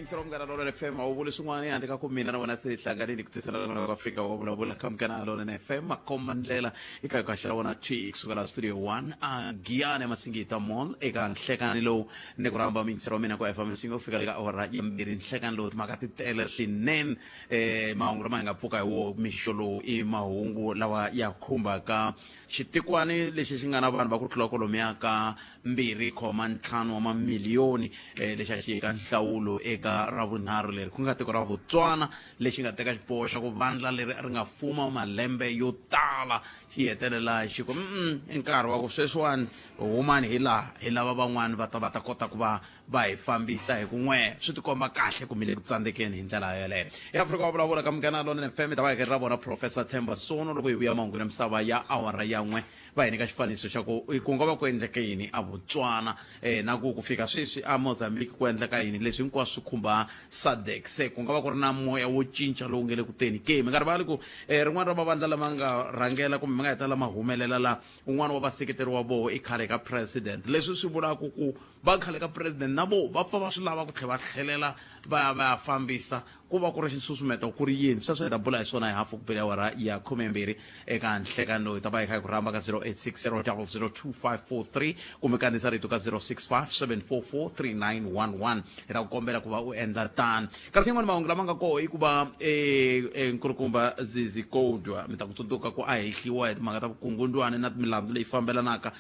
Yingisela Munghana Lonene FM, a wu vuli swin'wana handle ka ku mina na wena se hi hlanganile ku tisela n'wana wa Afrika wa vulavula ka Munghana Lonene FM, makomba ndlela eka kaxa ra wona thwi kusuka la studio 1 a Giyani Masingita Mall eka nhlekani lowu ni ku rhamba muyingiseri wa mina ku FM Singo fika le ka awara ya mbirhi nhlekani lowu timhaka ti tele swinene. Mahungu lama hi nga pfuka hi wo mixo lowu i mahungu lawa ya khumbaka xitikwani lexi xi nga na vanhu va ku tlula kwalomuya ka 2.5 wa mamiliyoni, lexi a xi eka nhlawulo eka Ravunharhu leri, ku nga tiko ra Botswana lexi nga teka xiboho xa ku vandla leri ri nga fuma malembe yo tala xi hetelela xi ku i nkarhi wa ku sweswiwani humani hi laha hi lava van'wani va ta va ta kota ku va va hi fambisa hi ku n'we swi tikomba kahle ku mi le ku tsandzekeni hi ndlela yoleyo. EAfrika wa vulavula ka Munghana Lonene FM, hi ta va hi ra vona Professor Themba Sono loko hi vuya mahungwini ya misava ya awara ya n'we, va hi nyika xifaniso xa ku ku nga va ku endleke yini a Botswana, na ku ku fika sweswi a Mozambique ku endleka yini. Leswi hinkwaswo swi khumba SADC, se ku nga va ku ri na moya wo cinca lowu nge le ku teni ke. Mi nga rivali ku rin'wana ra mavandla lama nga rhangela kumbe ma nga hetelela ma humelela la, un'wana wa vaseketeri wa voho i khale ka president, leswi swi vulaka ku va khale ka president na voho va pfa va swi lava ku tlhela va tlhelela va ya va ya fambisa, ku va ku ri xinsusumeto ku ri yini. Sweswo hi ta bula hi swona hi hafu ku bele awara ya 12 eka nhlekani lowu. Hi ta va hi kha hi ku rhamba ka 0860 00 2543 kumbe kandziyisa rito ka 065 744 3911. Hi ta ku kombela ku va u endla tano. Kasi yin'wana mahungu lama nga koho i ku va nkulukumba Zizi Kodwa, mi ta ku tsundzuka ku a hehliwa hi timhaka ta vukungundwani na milandzu leyi fambelanaka,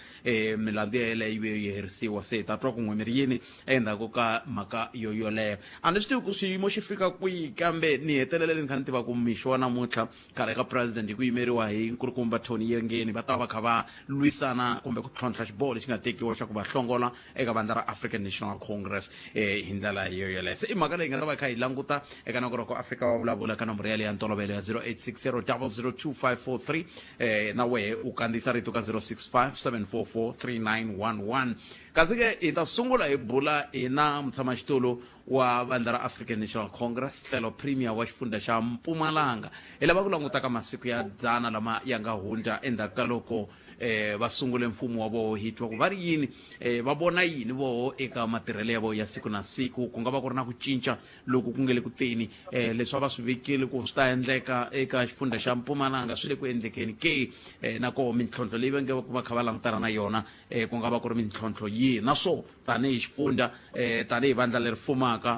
milandzu ya yeleyo yi vuye yi herisiwa. Se hi ta twa ku n'we mi ri yini endzhaku ka mhaka yo yoleyo. A ni swi tivi ku xiyimo xi fika kwihi, kambe ni hetelele ni kha ni tiva ku mixo wa namuntlha khale ka president hi ku yimeriwa hi nkulukumba Tony Yengeni va ta va kha va lwisana kumbe ku tlhontlha xiboho lexi nga tekiwa xa ku va hlongola eka vandla ra African National Congress, hi ndlela yo yoleyo. Se i mhaka leyi nga ta va kha yi languta eka nako loko Afrika wa vulavula ka nomboro yaleyo ya ntolovelo ya 0860 002543, na wehe u kandziyisa rito ka 065 744 3911. Kasi ke hi ta sungula hi bula hi na mutshamaxitulu wa vandla ra African National Congress tlhelo premier wa xifundza xa Mpumalanga. Hi lava ku languta ka masiku ya dzana lama ya nga hundza endzhaku ka loko va sungule mfumo wa voho, hi twa ku va ri yini, va vona yini voho eka matirhelo ya voho ya siku na siku. Ku nga va ku ri na ku cinca loku ku nge le ku teni, leswi a va swi vekile ku swi ta endleka eka xifundza xa Mpumalanga swi le ku endlekeni ke, na koho mintlhontlho leyi va nge va kha va langutana na yona, ku nga va ku ri mintlhontlho yihi, na swo tanihi xifundza, tanihi vandla leri fumaka,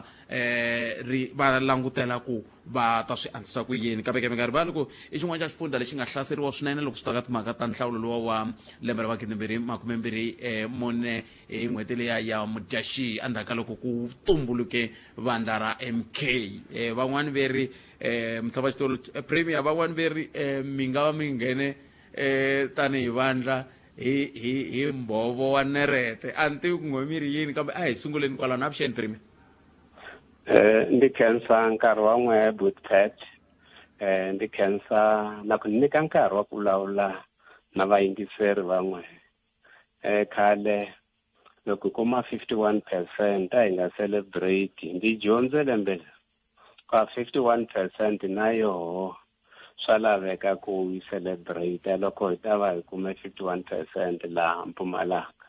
ri va langutela ku va ta swi antswisa ku yini. Kambe ke mi nga rivali ku i xin'wana xa xifundza lexi nga hlaseriwa swinene loko swi ta ka timhaka ta nhlawulo lowa wa lembe ra magidimbirhi makumembirhi mune hi n'hweti leya ya Mudyaxihi, endzhaku ka loko ku tumbuluke vandla ra MK. Van'wani ve ri, mutshamaxitulu, premier, van'wani ve ri, mi nga va mi nghene, tanihi vandla hi hi hi mbhovo wa nerete. A ni tivi ku n'we mi ri yini, kambe a hi sunguleni kwalano. Avuxeni, premier. Ndzi khensa nkarhi wa n'we Bootpet, ndzi khensa na ku nyika nkarhi wa ku vulavula na vayingiseri va n'we. Khale loko hi kuma 51% a hi nga celebrate, ndzi dyondze lembe leri ka 51% na yoho swa laveka ku yi celebrate loko hi ta va hi kume 51% laha Mpumalanga.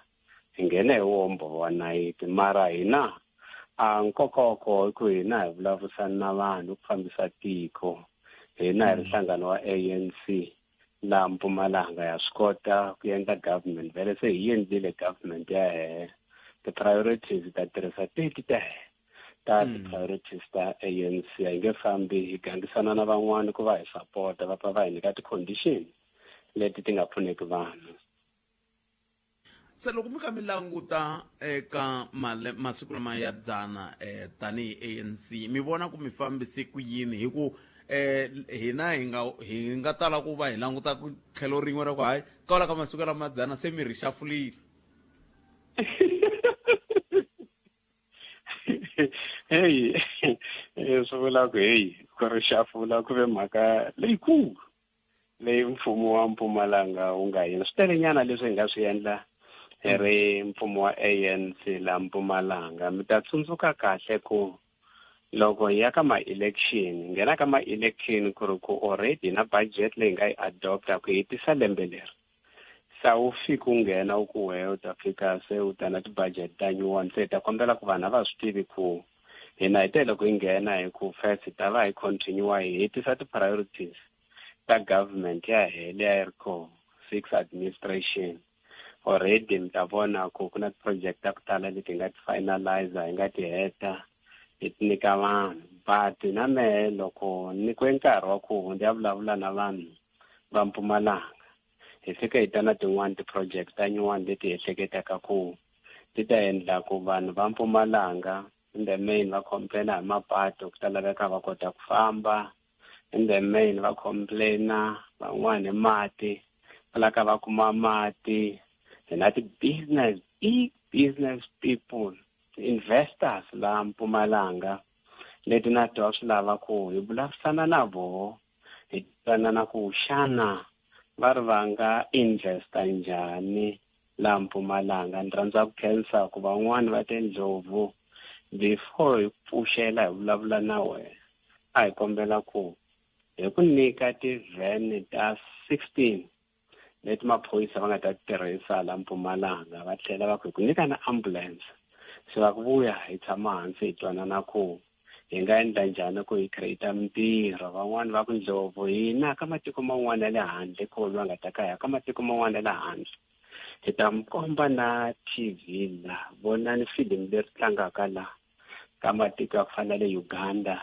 Hi nghene hi wombo wa nayiti, mara hina a nkoka wa koho i ku hina hi vulavurisana na vanhu ku fambisa tiko. Hina hi ri nhlangano wa ANC laha Mpumalanga ya swi kota ku endla government, vhele se hi endlile government ya hehe. Ti-priorities ta tirhisa teti ta hehe ta ti-priorities ta ANC, a hi nge fambi hi gangisana na van'wani ku va hi support-a, va pfa va hi nyika ti-condition leti ti nga pfuneki vanhu. Se loko mi kha mi languta eka masiku lama ya dzana, tanihi ANC, mi vona ku mi fambise ku yini? Hi ku hina hi nga tala ku va hi languta ku tlhelo rin'we ra ku hayi kwala ka masiku lama dzana se mi ri xafulile. Heyi, swi vula ku heyi ku ri xafula ku ve mhaka leyikulu leyi mfumo wa Mpumalanga wu nga yini. Swi tele nyana leswi hi nga swi endla hi ri mfumo wa ANC la Mpumalanga. Mi ta tsundzuka kahle ku loko hi ya ka ma-election, hi nghena ka ma-election ku ri ku already na budget leyi nga yi adopta ku hetisa lembe leri. Sa wu fiki u nghena u ku wehe u ta fika se u ta na ti-budget ta nyuwani, se hi ta kombela ku vanhu a va swi tivi ku Hina hi te loko hi nghena hi ku first hi ta va hi continue hi hetisa ti-priorities ta government ya hehe leyi a yi ri koho six administration. Already mi ta vona ku ku na ti-project ta ku tala leti hi nga ti finalizer hi nga ti heta hi ti nyika vanhu but na mehe loko nyikiwe nkarhi wa ku ndzi ya vulavula na vanhu va Mpumalanga hi fike hi ta na tin'wani ti-project ta nyuwani leti hi ehleketaka ku ti ta endla ku vanhu va Mpumalanga in the main va complain-a hi mapatu ku ta laveka va kota ku famba in the main va complain-a van'wani hi mati va lava ka va kuma mati hi na ti-business big business people investors laha Mpumalanga leti na tona swi lava ku hi vulavurisana na voho hi twanana ku xana va ri va nga investa njhani laha Mpumalanga. Ni rhandza ku khensa ku van'wani va te Ndlovu before hi pfuxela hi vulavula na wena a hi kombela ku hi ku nyika ti-van ta 16 leti maphorisa va nga ta tirhisa la Mpumalanga va tlhela va ku hi ku nyika na ambulance se va ku vuya hi tshama hansi hi twanana ku hi nga endla njhani ku hi create mintirho van'wani va ku Ndlovu hina ka matiko man'wana ya le handle ko va nga ta ka ya ka matiko man'wana ya le handle hi ta mi komba na TV la vonani filimi leri tlangaka la ka matiko ya ku fana na le Uganda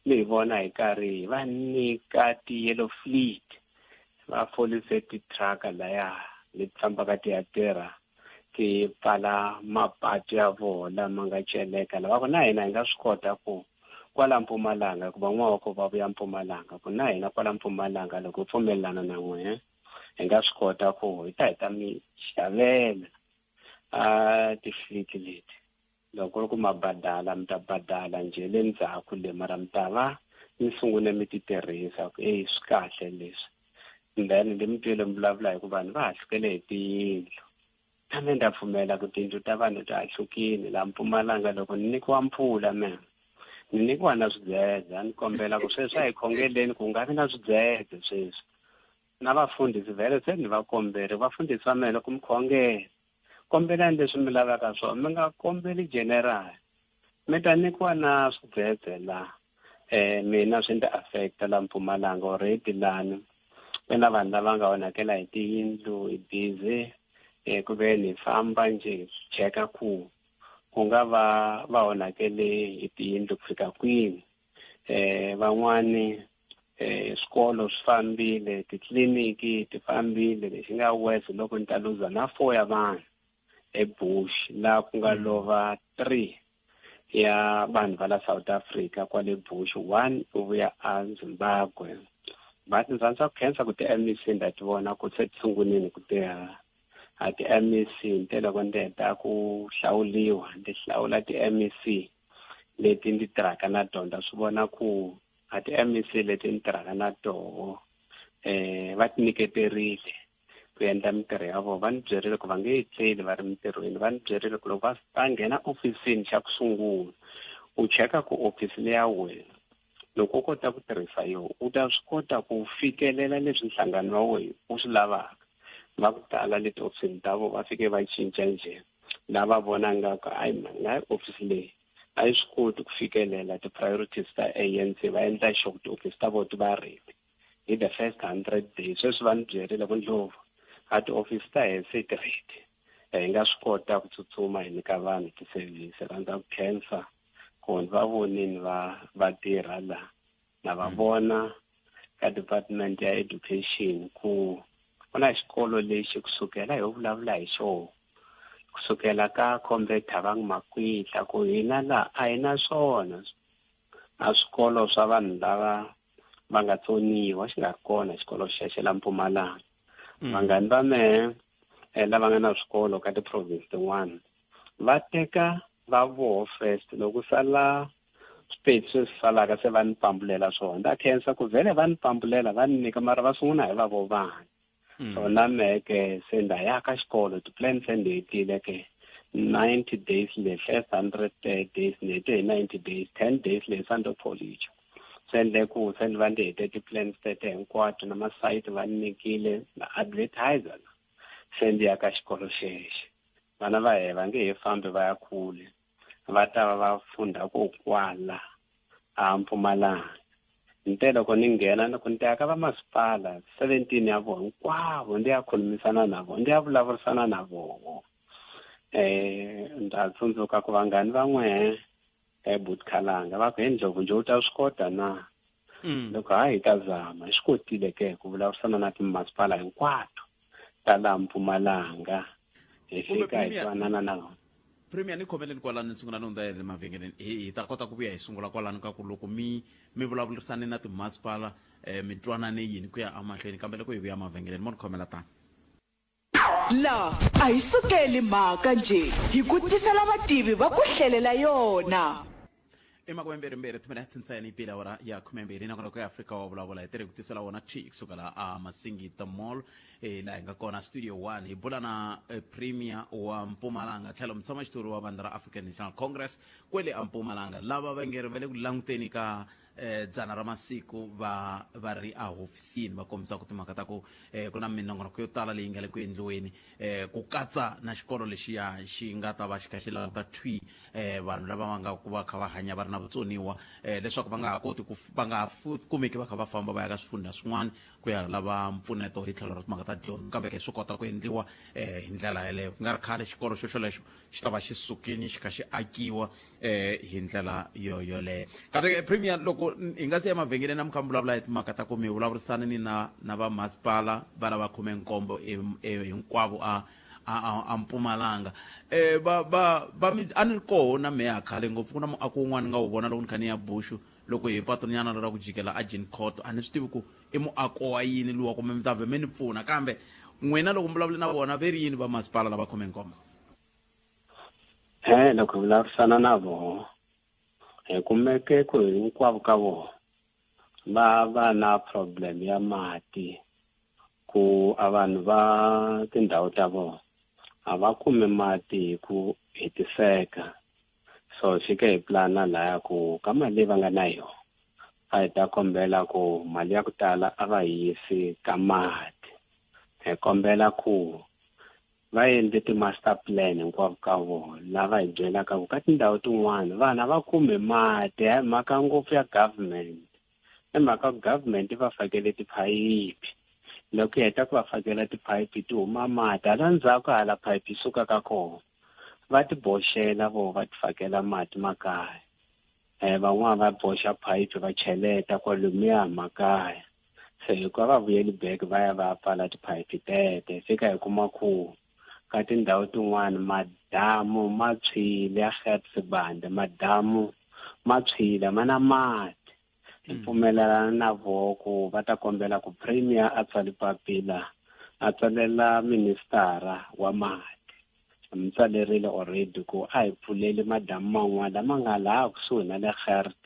mi hi vona hi karhi hi va nyika ti-yellow fleet va folise ti-truck laya leti fambaka ti ya tirha ti pfala mapatu ya vona lama nga celeka lava ku na hina hi nga swi kota ku kwala Mpumalanga ku van'wana va ku va vuya Mpumalanga ku na hina kwala Mpumalanga loko hi pfumelelana na n'wehe hi nga swi kota ku hi ta hi ta mi xavela a ti-fleet leti loko ku ri ku ma badala mi ta badala njhe le ndzhaku le mara mi ta va mi sungule mi ti tirhisa ku eyi swi kahle leswi then ni mi twile mi vulavula hi ku vanhu va hahlukele hi tiyindlu kambe ndza pfumela ku tiyindlu ta vanhu ti hahlukile laha Mpumalanga loko ni nyikiwa mpfula me ni nyikiwa na swidzedze a ni kombela ku sweswi a hi khongeleni ku nga vi na swidzedze sweswi na vafundhisi vhele se ni va komberi vafundhisi va mehe loko mi khongela kombelani leswi mi lavaka swona mi nga kombeli general mi ta nyikiwa na swidzedze la mina swi ndzi affecta la Mpumalanga already lani ku na vanhu lava nga onhakela hi tiyindlu hi busy ku ve ni famba njhe hi cheka ku ku nga va va onhakele hi tiyindlu ku fika kwini van'wani swikolo swi fambile titliliniki ti fambile lexi nga worse loko ni ta luza na four ya vanhu ebush laha ku nga lova three ya vanhu va la South Africa kwale Bush one u vuya a Zimbabwe but ndzi rhandza ku khensa ku ti-M_E_C nda ti vona ku se ti sungunini ku tirha a ti-M_E_C ni te loko ndzi heta ku hlawuliwa ndzi hlawula ti-M_E_C leti ndzi tirhaka na tona nda swi vona ku a ti-M_E_C leti ndzi tirhaka na toho va ti nyiketerile ku endla mintirho ya vona va ni byerile ku va nge yi tleli va ri mintirhweni va ni byerile ku loko va va nghena ofisini xa ku sungula u cheka ku ofisi leya wena loko u kota ku tirhisa yona u ta swi kota ku fikelela leswi nhlangano wa wena u swi lavaka va ku tala le tiofisini ta vona va fike va cinca njhe lava vona nga ku hayi mani nga ofisi leyi a yi swi koti ku fikelela ti-priorities ta A_N_C va endla sure ku tiofisi ta vona ti va ready hi the first 100 days sweswi va ni byerile ku Ndlovu a tiofisi ta hina se ti ready hi nga swi kota ku tsutsuma hi nyika vanhu ti-service rhandza ku khensa ku ni va vonini va va tirha la na va vona ka department ya education ku ku na xikolo lexi kusukela hi vulavula hi xona kusukela ka Comrade Thabang Makwitla ku hina la a hi na swona a swikolo swa vanhu lava va nga tsoniwa xi nga ri kona xikolo xexo la Mpumalanga vanghani va mehe lava nga na swikolo ka ti-province tin'wana va teka va voho first loko sala swipedi sweswi salaka se va ni pambulela swona nda khensa ku vhele va ni pambulela va ni nyika mara va sungula hi va vo vana so na mehe ke se nda ya ka xikolo ti-plan se ni hetile ke 90 days le first 100 days ni hete hi 90 days 10 days leyi sa ndo pholicha se endle ku se ni va ndi hete ti-plans tete hinkwato na masayiti va ni nyikile na advertiser se ndi ya ka xikolo xexo vana va hehe va nge he fambi va ya kule. Va ta va va fundha ku kwala a Mpumalanga. Ni te loko ni nghena ni ku ni ta ya ka va masipala 17 ya vona hinkwavo ndi ya khulumisana na vona, ndi ya vulavurisana na vona. Ndza tsundzuka ku vanghani va n'wehe eButkhalanga va ku he Ndlovu njhe u ta swi kota na? Loko ha hi ta zama hi swi kotile ke ku vulavurisana na timasipala hinkwato ta laha Mpumalanga hi fika hi twanana na vona. Premier ni khomeleni kwalano ni sungula ni hundza hi le mavhengeleni hi ta kota ku vuya hi sungula kwalano ka ku loko mi mi vulavurisane na timasipala mi twanane yini ku ya emahlweni kambe loko hi vuya mavhengeleni mo ni khomela tani. La a hi sukeli mhaka njhe, hi ku tisela vativi va ku hlelela yona. I makumembirhimbirhi timinete ntsena yi bile awara ya khumembirhi nakona ku ya Afrika wa vulavula hi tirhi ku tisela wona thwi kusuka laha a Masingita Mall laha hi nga kona Studio 1 hi bula na Premier wa Mpumalanga tlhelo mutshamaxitulu wa vandla ra African National Congress kwele a Mpumalanga lava va nge ri va le ku languteni ka dzana ra masiku va va ri a hofisini va kombisa ku timhaka ta ku ku na minongonoko yo tala leyi nga le ku endliweni ku katsa na xikolo lexiya xi nga ta va xi kha xi languta thwi vanhu lava va nga ku va kha va hanya va ri na vutsoniwa leswaku va nga ha koti ku va nga ha kumeki va kha va famba va ya ka swifundha swin'wana ku ya lava mpfuneto hi tlhelo ra timhaka ta dyondzo kambe ke swi kota ku endliwa hi ndlela yeleyo ku nga ri khale xikolo xo xolexo xi ta va xi sukile xi kha xi akiwa hi ndlela yo yoleyo kambe ke premier loko hi nga si ya emavhengeleni a mi kha mi vulavula hi timhaka ta ku mi vulavurisana ni na na va masipala va lava khume nkombo hinkwavo a a Mpumalanga va va va mi a ni ri koho na mehe a khale ngopfu ku na muako wun'wana ni nga wu vona loko ni kha ni ya Bushu loko hi patonyana ra ku jikela a Jean Court a ni swi tivi ku i muako wa yini luwa kumbe mi ta vhe mi ni pfuna kambe n'wina loko mi vulavule na vona ve ri yini va masipala lava khome nkombo? Loko hi vulavurisana na vona hi kumeke ku hinkwavo ka vona va va na problem ya mati ku a vanhu va tindhawu ta vona a va kumi mati hi ku hetiseka so hi fike hi pulana laya ku ka mali leyi va nga na yona a hi ta kombela ku mali ya ku tala a va yisi ka mati hi kombela ku va endle ti-master plan hinkwavo ka vona lava hi byelaka ku ka tindhawu tin'wana vanhu a va kumi mati hayi mhaka ngopfu ya government i mhaka ku government yi va fakele tiphayiphi loko yi heta ku va fakela tiphayiphi ti huma mati hala ndzhaku hala phayiphi yi sukaka kona va ti boxela vo va ti fakela mati makaya van'wana va boxa phayiphi va cheleta kwalomuya makaya se hikuva va vuyeli back va ya va ya pfala tiphayiphi tete hi fika hi kuma ku ka tindhawu tin'wani madamu ma tshwile ya Gert Sibande madamu ma tshwile ma na mati hi pfumelelana na voho ku va ta kombela ku premier a tsale papila a tsalela ministara wa mati mi tsalerile already ku a hi pfuleli madamu man'wana lama nga laha kusuhi na le Gert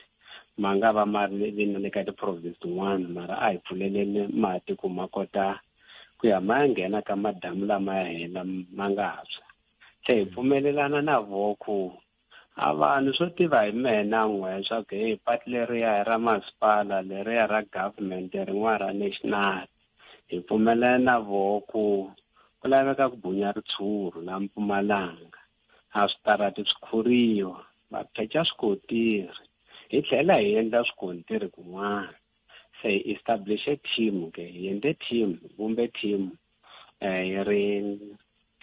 ma nga va ma ri na le ka ti-province tin'wana mara a hi pfuleleni mati ku ma kota ku ya ma ya nghena ka madamu lama ya hina ma nga tshwa se hi pfumelelana na voho ku a vanhu swo tiva hi mehe na n'we swa ku heyi patu leriya hi ra masipala leriya ra government rin'wana ra national hi pfumelana na voho ku ku laveka ku bunya ritshuri la Mpumalanga a switarati swi khuriwa va phecha swikontiri hi tlhela hi endla swikontiri kun'wana se hi establishe team ke hi endle team vumbe team yi ri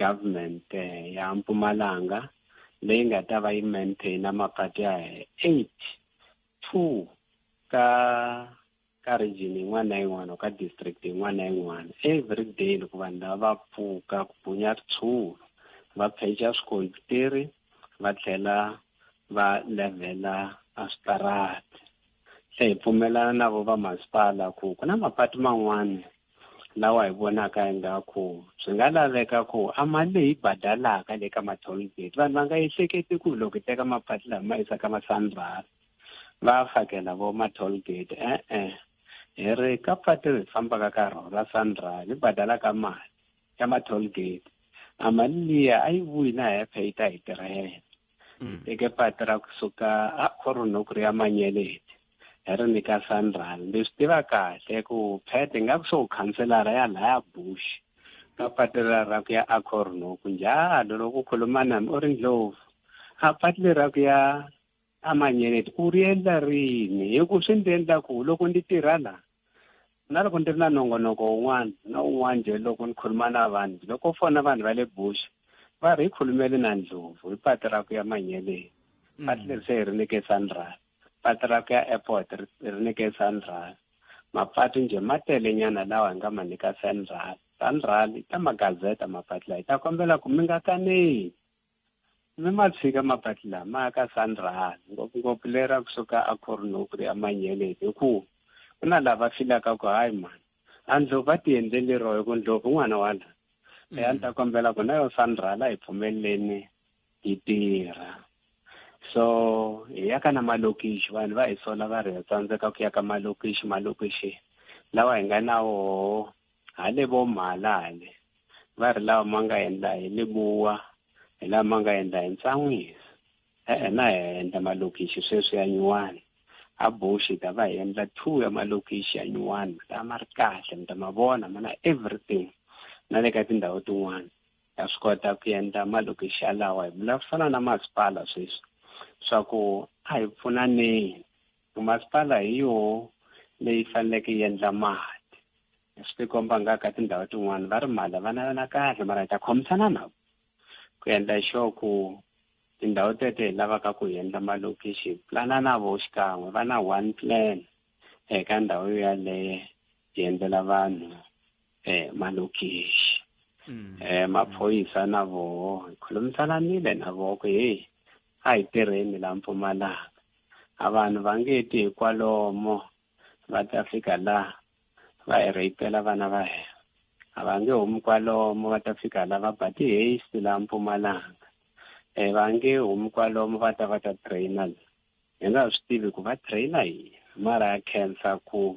government ya Mpumalanga leyi nga ta va yi maintaina mapatu ya 8 2 ka ka region yin'wana na yin'wana ka district yin'wana na yin'wana every day loko vanhu lava va pfuka ku bunya ritshuri va phecha swikontiri va tlhela va levhela a switarati se hi pfumelana na vo va masipala ku ku na mapatu man'wani lawa hi vonaka ingaku swi nga laveka ku a mali leyi badalaka le ka ma-toll gate vanhu va nga ehleketi ku loko hi teka mapatu lama yisa ka ma-SANRAL va fakela vo ma-toll gate e-e hi ri ka patu ri hi fambaka ka rona ra SANRAL hi badalaka mali ya ma-toll gate a mali liya a yi vuyi na hephe yi ta hi tirhela teke patu ra kusuka a Khorunok ri ya Manyeleti hi ri nyika SANRAL ndzi swi tiva kahle ku phet ingaku se u khanselara ya laya Bush ka patu ra ra ku ya a Khorunok njalo loko u khuluma na mi u ri Ndlovu A patu leri ra ku ya aManyeleti u ri endla rini? Hi ku swi ndzi endla ku loko ndzi tirha la na loko ndzi ri na nongonoko wun'wana na wun'wana njhe loko ni khuluma na vanhu loko fona vanhu va le Bush va ri hi khulumele na Ndlovu hi patu ra ku ya Manyeleti patu leri se hi ri nyike Sanral patu ra ku ya airport ri ri nyike Sanral mapatu njhe ma tele nyana lawa hi nga ma nyika Sanral Sanral yi ta ma gazeta mapatu lawa hi ta kombela ku mi nga kaneli mi ma tshika mapatu lama ma ya ka Sanral ngopfungopfu lera kusuka a Cornhoek ri ya Manyeleti hi ku ku na lava filaka ku hayi mani a Ndlovu va ti endleli roho hi ku Ndlovu n'wana wa la a ni ta kombela ku na yo Sanral a hi pfumeleleni yi tirha so hi ya ka na malokixi vanhu va hi sola va ri hi tsandzeka ku ya ka malokixi malokixi lawa hi nga na woho hale vo mhala hale va ri lawa ma nga endla hi Lebowa hi lawa ma nga endla hi Ntsan'wisi e-e na hi endla malokixi sweswi ya nyuwani a Bush hi ta va hi endla 2 ya malokixi ya nyuwani ma ta ma ri kahle mi ta ma vona ma na everything na le ka tindhawu tin'wana ha swi kota ku endla malokixi yalawa hi vulavurisana na masipala sweswi swa ku a hi pfunaneni masipala hi yoho leyi faneleke yi endla mati swi tikomba nga ka tindhawu tin'wana va ri mali va na yona kahle mara hi ta khomisana na vo ku endla sure ku tindhawu tete hi lavaka ku hi endla malokixi hi pulana na vo xikan'we va na one plan eka ndhawu yaleyo hi endlela vanhu malokixi maphorisa na voho hi khulumisananile na voho ku heyi a hi tirheni la Mpumalanga a vanhu va nge ti hi kwalomo va ta fika la va hi rheyipela vana va hina a va nge humi kwalomo va ta fika la va ba ti-haste la Mpumalanga va nge humi kwalomo va ta va ta trainer la hi nga swi tivi ku va trainer yini mara ya khensa ku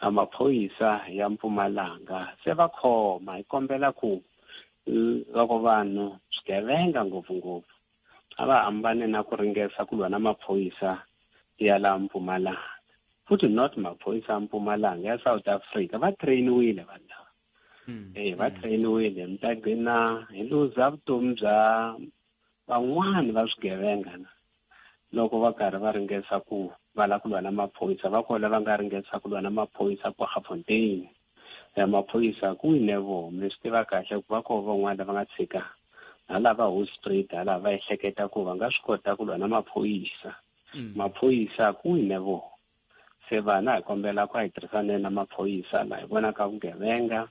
a maphorisa ya Mpumalanga se va khoma hi kombela ku loko vanhu swigevenga ngopfungopfu a va hambane na ku ringesa ku lwa na maphorisa ya la Mpumalanga futhi not maphorisa ya Mpumalanga ya South Africa va trainiwile vanhu lava va trainiwile mi ta gcina hi luza vutomi bya van'wani va swigevenga na loko va karhi va ringesa ku va lava ku lwa na maphorisa va kona va nga ringesa ku lwa na maphorisa Kwaggafontein ya maphorisa ku wine voho mi swi tiva kahle ku va koho van'wana lava nga tshika hala va Hoedspruit hala va ehleketa ku va nga swi kota ku lwa na maphorisa maphorisa ku wine voho se vana hi kombela ku a hi tirhisaneni na maphorisa la hi vonaka vugevenga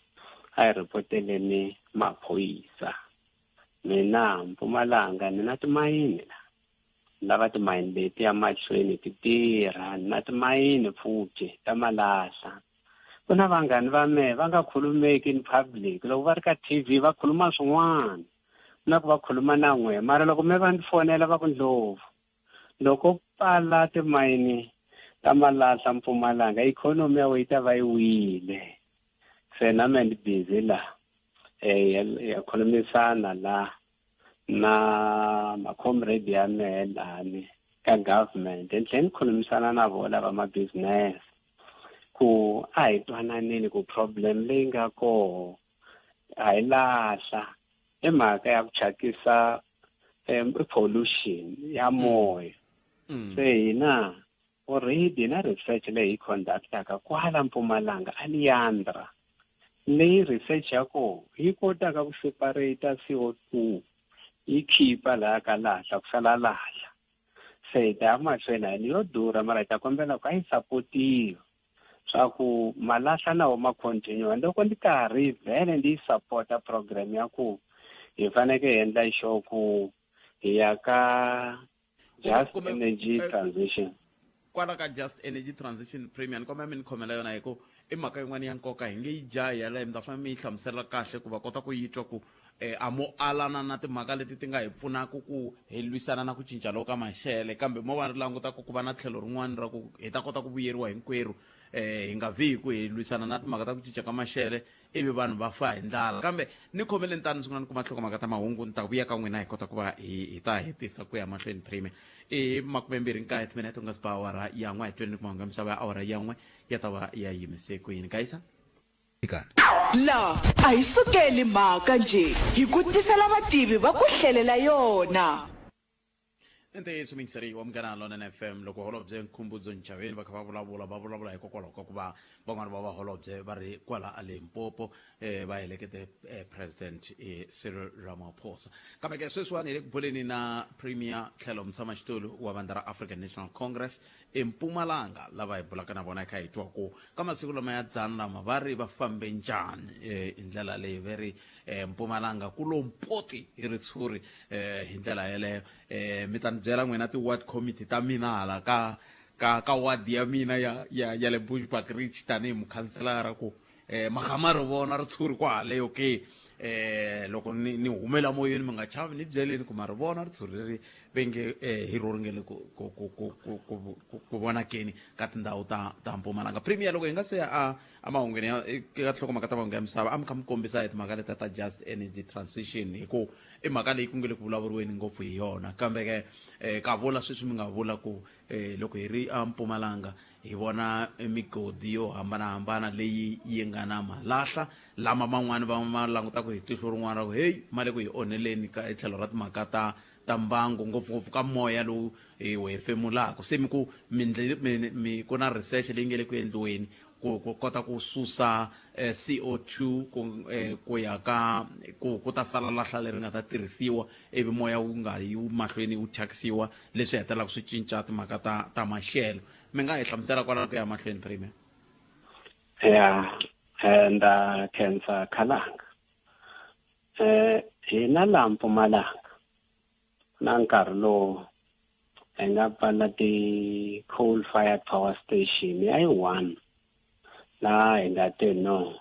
a hi ripoteleni maphorisa mina Mpumalanga ni na timayini la lava timayini leti ya mahlweni ti tirha ni na timayini futhi ta malahla ku na vanghani va mehe va nga khulumeki in public loko va ri ka T_V va khuluma swin'wana na ku va khuluma na n'wehe mara loko me va ni fonela va ku Ndlovu loko pfala timayini ta malahla Mpumalanga ikhonomi ya wena yi ta va yi wile se na me ni busy la ya khulumisana la na ma-comrade ya mehe lani ka government ni tlhela ni khulumisana na vona va ma-business ku a hi twananeni ku problem leyi nga koho a hi lahla i mhaka ya ku thyakisa pollution ya moya se hina already na research leyi hi conductaka kwala Mpumalanga a Leandra leyi research ya koho yi kotaka ku separate CO2 yi khipa laha ka lahla ku sala lahla se hi ta ya mahlweni a yo durha mara hi ta kombela ku a yi sapotiwa swa ku malahla na wo ma continue loko ndi karhi vhele ndi yi sapota program ya ku hi faneke hi endla sure ku hi ya ka just energy transition kwala ka just energy transition premium ni kombela mi ni khomela yona hi ku i mhaka yin'wana ya nkoka hi nge yi jahi yaleyo mi ta fanele mi yi hlamusela kahle ku va kota ku yi twa ku eh, a mo alana na timhaka leti ti nga hi pfunaka ku hi lwisana na ku cinca loko ka maxele kambe mo va ri languta ku ku va na tlhelo rin'wana ra ku hi ta kota ku vuyeriwa hinkwerhu eh hi nga vi hi ku hi lwisana na timhaka ta ku cinca ka maxele ivi vanhu va fa hi ndlala kambe ni khomeleni tani sungula ni kuma nhlokomhaka ta mahungu ni ta vuya ka n'wina hi kota ku va hi ta hetisa ku ya mahlweni premier i 29 timinete ku nga si ba awara ya n'we hi tweni ni ku mahungu ya misava ya awara ya n'we ya ta va ya yimise ku yini kayisa La a hi sukeli mhaka njhe hi ku tisela vativi va ku hlelela yona. I ntiyiso muyingiseri wa Munghana Lonene FM, loko holobye Nkhumbudzo Ntshavheni va kha va vulavula, va vulavula hikokwalaho ka ku va van'wana va vaholobye va ri kwala a Limpopo va helekete President Cyril Ramaphosa. Kambe ke sweswiwani hi le ku buleni na Premier tlhelo mutshamaxitulu wa vandla ra African National Congress eMpumalanga, lava hi bulaka na vona hi kha hi twa ku ka masiku lama ya dzana lama va ri va fambe njhani hi ndlela leyi ve ri Mpumalanga ku lo mpoti hi ritshuri hi ndlela yeleyo. Mi ta ni byela n'wina ti-ward committee ta mina hala ka ward ya mina ya le Bushbuckridge tanihi mukhanselara ku magama ri vona ritshuri kwahaleyo ke. Loko ni humela moyeni mi nga chavi, ni byeleni ku ma ri vona ritshuri leri ve nge hi ro ri nge le ku vonakeni ka tindhawu ta Mpumalanga. Premier, loko hi nga se ya a mahungwini ya eka tinhlokomhaka ta mahungu ya misava, a mi kha mi kombisa hi timhaka letiya ta just energy transition, hi ku i mhaka leyi ku nge le ku vulavuriweni ngopfu hi yona. Kambe ke ka vula sweswi mi nga vula ku loko hi ri a Mpumalanga hi vona migodi yo hambanahambana leyi yi nga na malahla lama man'wani va ma langutaka hi tihlo rin'wana ra ku heyi ma le ku hi onheleni ka hi tlhelo ra timhaka ta mbangu, ngopfungopfu ka moya lowu hi wu hefemulaka. Se mi ku mi ku na research leyi nge le ku endliweni ku kota ku susa CO2 ku ya ka ku ta sala lahla leri nga ta tirhisiwa, ivi moya wu nga yi mahlweni wu thyakisiwa, leswi hetelelaka swi cinca timhaka ta maxelo. Mi nga hi hlamusela kwalaho ku ya mahlweni, Premier? Ya, ndza khensa Khalanga. Hina laha Mpumalanga na nkarhi lowu hi nga pfala ti-coal fired power station ya yi one, laha hi nga te no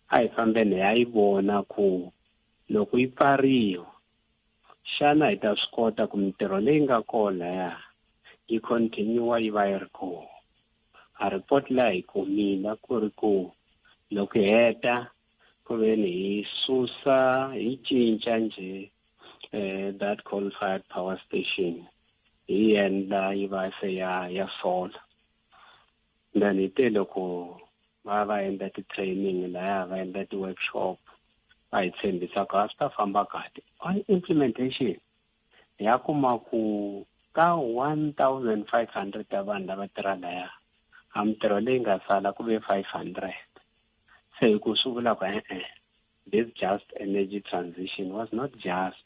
a hi fambeni hi ya yi vona ku loko yi pfariwa xana hi ta swi kota ku mintirho leyi nga kona ya yi continue yi va yi ri kona. A report leyi hi kumile ku ri ku loko hi heta ku ve ni hi susa hi cinca njhe that coal fired power station hi endla yi va se ya solar. Then hi te loko va endla ti-training laya, va endla ti-workshop, va hi tshembisa ku a swi ta famba kahle. On implementation ya kuma ku ka 1500 ta vanhu lava tirha laya, a mintirho leyi nga sala ku ve 500. Se hi ku swi vula ku e-e, this just energy transition was not just,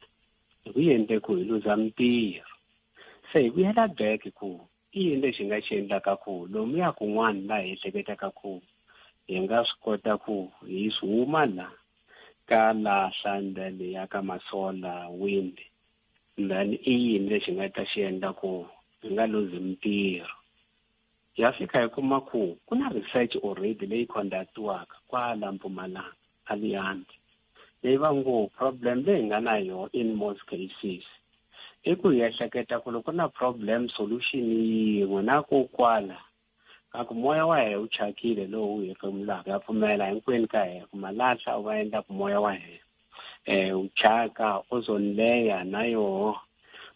hi ku endle ku hi luza mintirho. Se hi vuyela back ku i yini lexi hi nga xi endlaka ku lomuya kun'wana laha hi ehleketaka ku hi nga swi kota ku hi huma la ka lahla and then hi ya ka ma-solar wind, then i yini lexi hi nga ta xi endla ku hi nga luzi mintirho. Ya fika hi kuma ku ku na research already leyi conductiwaka kwala Mpumalanga a Liandi, leyi va ngo problem leyi hi nga na yona in most cases i ku hi ehleketa ku loko na problem solution yin'we na ku kwala ka ku moya wa hina wu chakile lowu wu hefemulaka. Ya pfumela hinkwenu ka hina ku malahla wu va endla ku moya wa hina wu chaka, ozone layer na yoho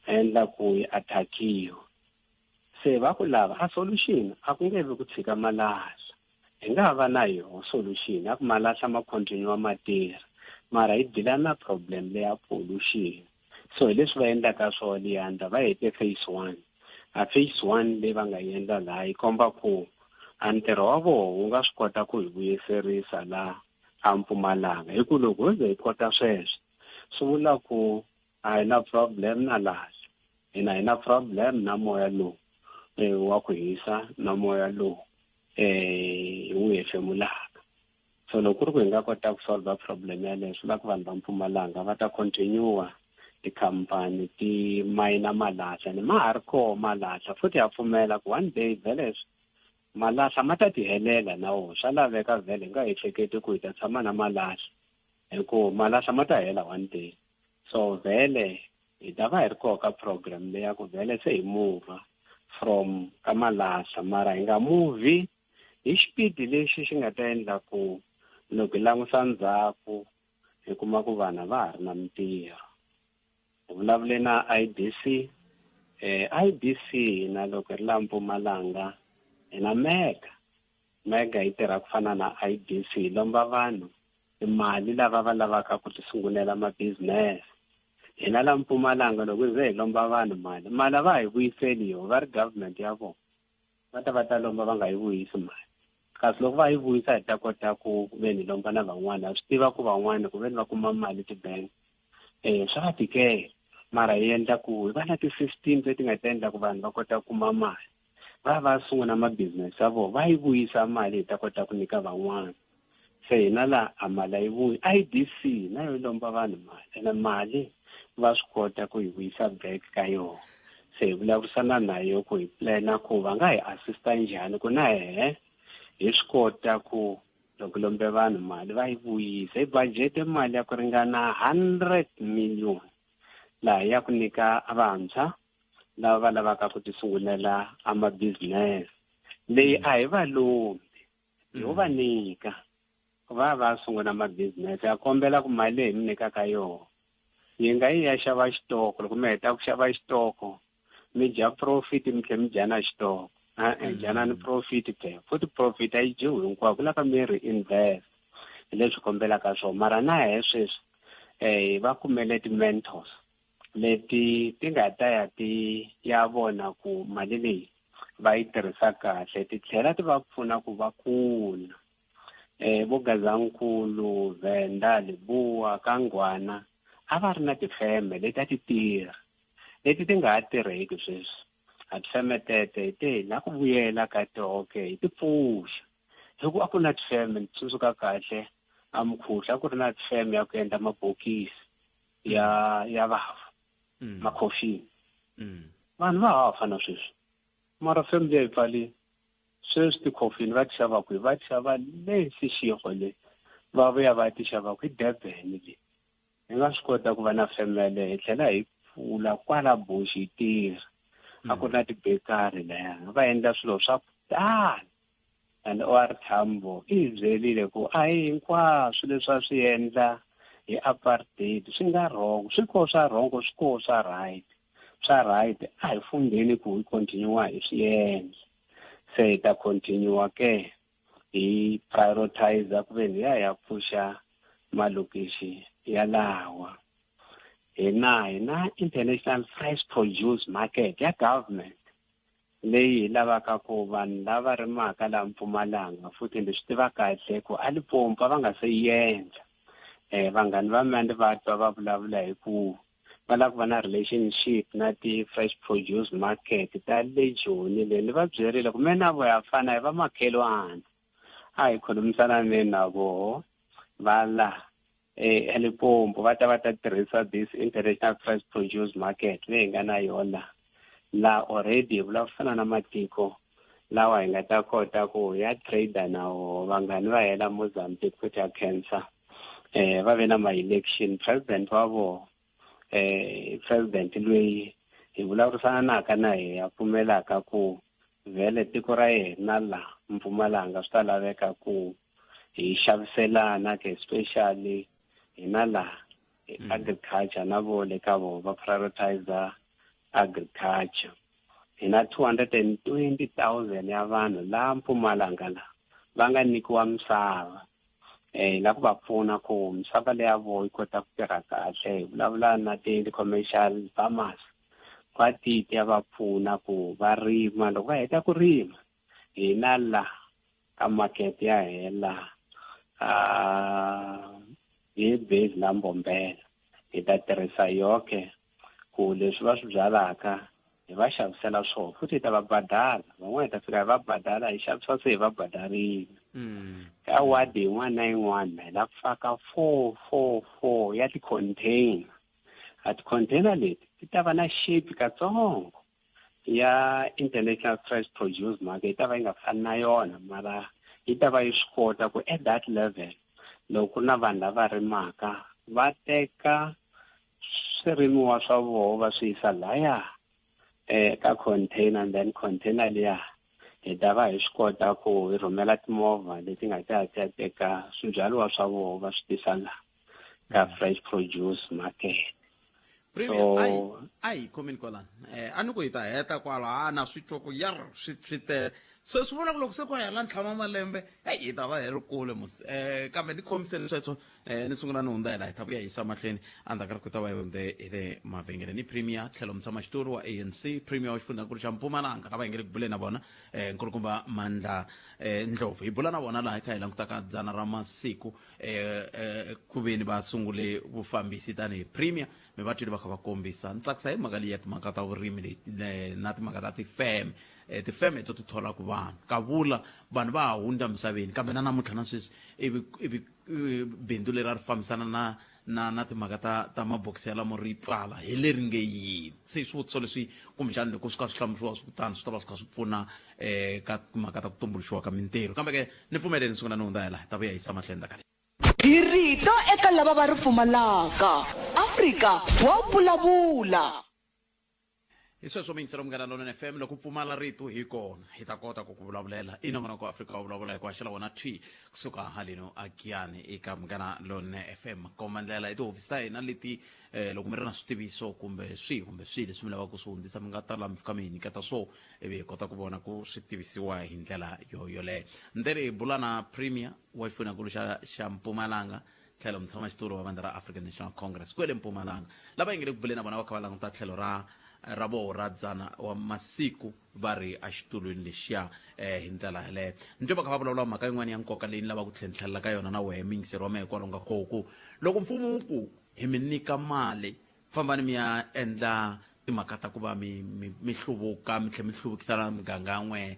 endla ku yi attackiwa. Se va ku lava a solution a ku nge vi ku tshika malahla, hi nga va na yoho solution ya ku malahla ma continue ma tirha, mara hi deala na problem leya pollution. So hi leswi va endlaka swona Liyanda, va hete phase 1. A phase 1 leyi va nga yi endla laha yi komba ku a ntirho wa voho wu nga swi kota ku hi vuyiserisa laha a Mpumalanga, hi ku loko ho ze hi kota sweswo swi vula ku a hi na problem na lahla, hina hi na problem na moya lowu wa ku hisa na moya lowu wu hefemulaka. So loko ku ri ku hi nga kota ku solve problem yaleyo, swi vula ku vanhu va Mpumalanga va ta continue tikhampani ti mayina malahla, ni ma ha ri koho malahla futhi. Ya pfumela ku one day vhele malahla ma ta ti helela na wona, swa laveka vhele hi nga ehleketi ku hi ta tshama na malahla, hi ku malahla ma ta hela one day. So vhele hi ta va hi ri koho ka program leyi ya ku vhele se hi move from ka malahla, mara hi nga move hi xipidi lexi xi nga ta endla ku loko hi langusa ndzhaku hi kuma ku vanhu va ha ri na mintirho. Hi vulavule na IDC, IDC hina loko hi ri laha Mpumalanga hi na Mega. Mega yi tirha ku fana na IDC, hi lomba vanhu timali lava va lavaka ku ti sungulela ma-business. Hina la Mpumalanga loko hi ze hi lomba vanhu mali, mali a va ha yi vuyiseli yo, va ri government ya vona va ta va ta lomba va nga yi vuyisi mali. Kasi loko va yi vuyisa hi ta kota ku ve ni lomba na van'wana, ha swi tiva ku van'wana ku ve ni va kuma mali ti-bank swa va tikela, mara hi endla ku hi va na ti-system leti nga ta endla ku vanhu va kota ku kuma mali. Va va sungula ma-business ya vona va yi vuyisa mali hi ta kota ku nyika van'wana. Se hina la a mali a yi vuyi. I_D_C na yo yi lomba vanhu mali ene mali va swi kota ku yi vuyisa back ka yona. Se hi vulavurisana na yo ku hi plan-a ku va nga hi assist-a njhani ku na hehe hi swi kota ku loko lombe vanhu mali va yi vuyisa. Hi budget mali ya ku ringana 100 million laha ya ku nyika vantshwa lava va lavaka ku ti sungulela a ma business leyi a hi va lombi hi ho va nyika va va sungula ma business ya kombela ku mali leyi mi nyikaka yona yi nga yi ya xava xitoko loko mi heta ku xava xitoko mi dya profit mi tlhela mi dya na xitoko e-e dyana ni profit phela futhi profit a yi dyiwi hinkwayo ku lava mi reinvest hi leswi kombelaka swona mara na hehe sweswi um va kumele ti-mentors leti ti nga ta ya ti ya vona ku mali leyi va yi tirhisa kahle ti tlhela ti va pfuna ku va kula vo Gazankulu, Venda, Lebowa, Kangwana a va ri na tifeme leti a ti tirha leti ti nga ha tirheki sweswi a tifeme tete hi te hi la ku vuyela ka toho ke hi ti pfuxa hi ku a ku na tifeme ni tsundzuka kahle a Mkhuhlu a ku ri na tifeme ya ku endla mabokisi ya ya vafu makhofini vanhu va ha fa na sweswi mara feme liya yi pfalile sweswi tikhofini va ti xava kwihi va ti xava le Seshego le va vuya va ti xava kwi Durban le hi nga swi kota ku va na feme yaleyo hi tlhela hi pfula kwala Bush yi tirha a ku ri na tibekari laya va endla swilo swa ku tala and OR Tambo i hi byerile ku a hi hinkwaswo leswi a swi endla hi apartheid swi nga wrong swi koho swa wrong swi koho swa right swa right a hi fundeni ku hi continue hi swi endla se hi ta continue ke hi prioritize ku ve ni ya ya pfuxa malokixi yalawa hina hi na international fresh produce market ya government leyi hi lavaka ku vanhu lava rimaka laha Mpumalanga futhi ndzi swi tiva kahle ku a Limpopo a va nga se yi endla um vanghani va mina ni va twa va vulavula hi ku va lava ku va na relationship na ti-fresh produce market ta le Joni le ni va byerile ku me na vo ya fana hi va makhelwana a hi khulumisananeni na voho va la eLimpopo va ta va ta tirhisa this international fresh produce market leyi hi nga na yona la already hi vulavurisana na matiko lawa hi nga ta kota ku ya trader na woho vanghani va hela Mozambique futhi ya cancer va ve na ma-election president wa vona president loyi hi vulavurisanaka na yena a pfumelaka ku vhele tiko ra yena la Mpumalanga swi ta laveka ku hi xaviselana ke especially hina la agriculture na vo le ka vo va prioritize agriculture hina 220,000 ya vanhu la Mpumalanga la va nga nyikiwa misava hi la ku va pfuna ku misava leya vo yi kota ku tirha kahle hi vulavula na ti-commercial farmers va ti ti ya va pfuna ku va rima loko va heta ku rima hina la ka market ya hela hi base la Mbombela hi ta tirhisa yoke ku leswi va swi byalaka hi va xavisela swona futhi hi ta va badala van'wana hi ta fika hi va badala hi xavisa se hi va badarile ka wadi yin'wana na yin'wana hi la ku faka 444 ya ti-container a ti-container leti ti ta va na shape katsongo ya international fresh produce market yi ta va yi nga fani na yona mara yi ta va yi swi kota ku at that level loko ku ri na vanhu lava rimaka va teka swirimiwa swa voho va swi yisa laya ka container and then container liya hi ta va hi swi kota ku hi rhumela timovha leti nga ta ya teka swibyariwa swa voho va swi tisa la ka fresh produce market Premier so a hi a hi khomeni kwalano a ni ku hi ta heta kwala a na swi twa ku yar swi swi tele. So swi vula ku loko se ku hela ntlhanu wa malembe, heyi, hi ta va hi ri kule musi. Kambe ni khomiseni sweswo, ni sungula ni hundza hi laha hi ta vuya hi yisa mahlweni endzhaku ka loko hi ta va hi hundze hi le mavhengeleni. Premier tlhelo mutshamaxitulu wa ANC, Premier wa xifundzankulu xa Mpumalanga, lava hi nge le ku buleni na vona, nkulukumba Mandla Ndlovu. Hi bula na vona laha hi kha hi langutaka dzana ra masiku ku veni va sungule vufambisi tanihi Premier. Mi va twile va kha va kombisa. Ni tsakisa hi mhaka leyi ya timhaka ta vurimi leti na timhaka ta tifeme. Tifeme to ti tholaka vanhu, kavula vanhu va ha hundza misaveni, kambe na namuntlha na sweswi ivi ivi bindzu leri a ri fambisana na timhaka ta mabokisi yalamo ri pfala hi leri nge yini. Se swivutiso leswi kumbexana loko swi kha swi hlamuseriwa swi kutani swi ta va swi kha swi pfuna ka timhaka ta ku tumbuluxiwa ka mintirho. Kambe ke ni pfumeleni sungula ni hundza hi laha hi ta vuya hi yisa mahlweni ndzhaku ka. Hi rito eka lava va ri pfumalaka. Afrika wa vulavula. Hi sweswo miyingiselo Munghana Lonene FM, loko u pfumala rito hi kona hi ta kota ku ku vulavulela. I nongonoko wa Afrika wa vulavula hi ku haxela wona thwi kusuka haleno a Giyani eka Munghana Lonene FM. Komba ndlela i tihofisi ta hina leti loko mi ri na switiviso kumbe swihi kumbe swihi leswi mi lavaka ku swi hundzisa, mi nga ta la mi fika mi hi nyiketa swo, ivi hi kota ku vona ku swi tivisiwa hi ndlela yo yoleyo. Ndzi hi bula na Premier wa xifundzhankulu xa Mpumalanga tlhelo mutshamaxitulu wa vandla ra African National Congress kwele Mpumalanga, lava yi nge le ku buleni na vona va kha va languta tlhelo ra voho ra dzana wa masiku va ri exitulwini lexiya hi ndlela yaleyo. Ni twe va kha va vulavula mhaka yin'wana ya nkoka leyi ni lavaka ku tlhentlhelela ka yona na wehe muyingiseri wa mehe kwalomu ka koho, ku loko mfumo wu ku hi mi nyika mali, fambani mi ya endla timhaka ta ku va mi hluvuka, mi tlhela mi hluvukisa na miganga ya n'wehe,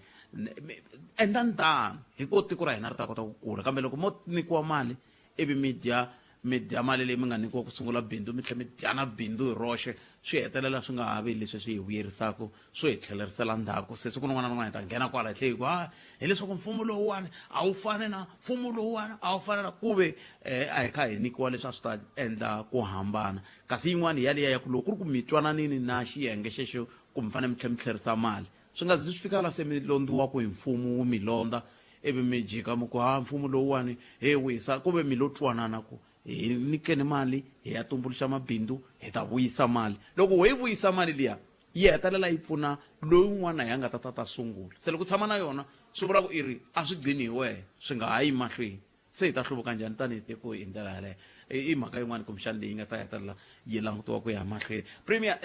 endlani tano hi ku tiko ra hina ri ta kota ku kula. Kambe loko mo nyikiwa mali ivi mi dya mali leyi mi nga nyikiwa ku sungula bindzu, mi tlhela mi dya na bindzu hi roxe, swi hetelela swi nga ha vi leswi swi hi vuyerisaka, swo hi tlhelerisela ndzhaku. Se siku rin'wana na rin'wana hi ta nghena kwala hi tlhe hi ku ha hileswaku mfumo lowuwani a wu fani na mfumo lowuwani, a wu fani na ku ve a hi kha hi nyikiwa leswi a swi ta endla ku hambana. Kasi yin'wana yaliya ya ku loko ku ri ku mi twananini na xiyenge xexo ku mi fanele mi tlhela mi tlherisa mali, swi nga zi swi fika la se mi londziwaka hi mfumo wu mi londza, ivi mi jika mi ku ha mfumo lowuwani he wisa, ku ve mi lo twanana ku hi nyikeni mali hi ya tumbuluxa mabindzu hi ta vuyisa mali. Loko ho yi vuyisa mali liya, yi hetelela yi pfuna loyi un'wana ya nga ta ta ta sungula. Se loko u tshama na yona swi vula ku i ri a swi gcini hi wehe, swi nga ha yi mahlweni. Se hi ta hluvuka njhani tanihi tiko hi ndlela yaleyo? I mhaka yin'wana kumbexana leyi nga ta hetelela yi langutiwa ku ya mahlweni. Premier,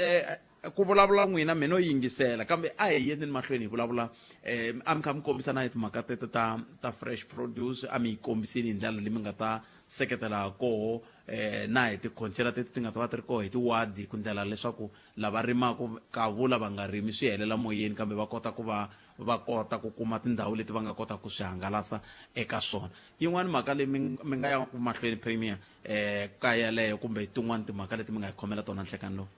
ku vulavula n'wina mina no yingisela, kambe a hi yeni mahlweni hi vulavula. A mi kha mi kombisa na hi timhaka tete ta fresh produce, a mi yi kombisini hi ndlela leyi mi nga ta seketela koho, na hi tikhonchela teti ti nga ta va ti ri koho hi tiwadi, ku ndlela leswaku lava rimaka kavula va nga rimi swi helela moyeni, kambe va kota ku va va kota ku kuma tindhawu leti va nga kotaka ku swi hangalasa eka swona. Yin'wana mhaka leyi mi nga ya mahlweni Premier, ka yaleyo kumbe tin'wana timhaka leti mi nga hi khomela tona nhlekani lowu?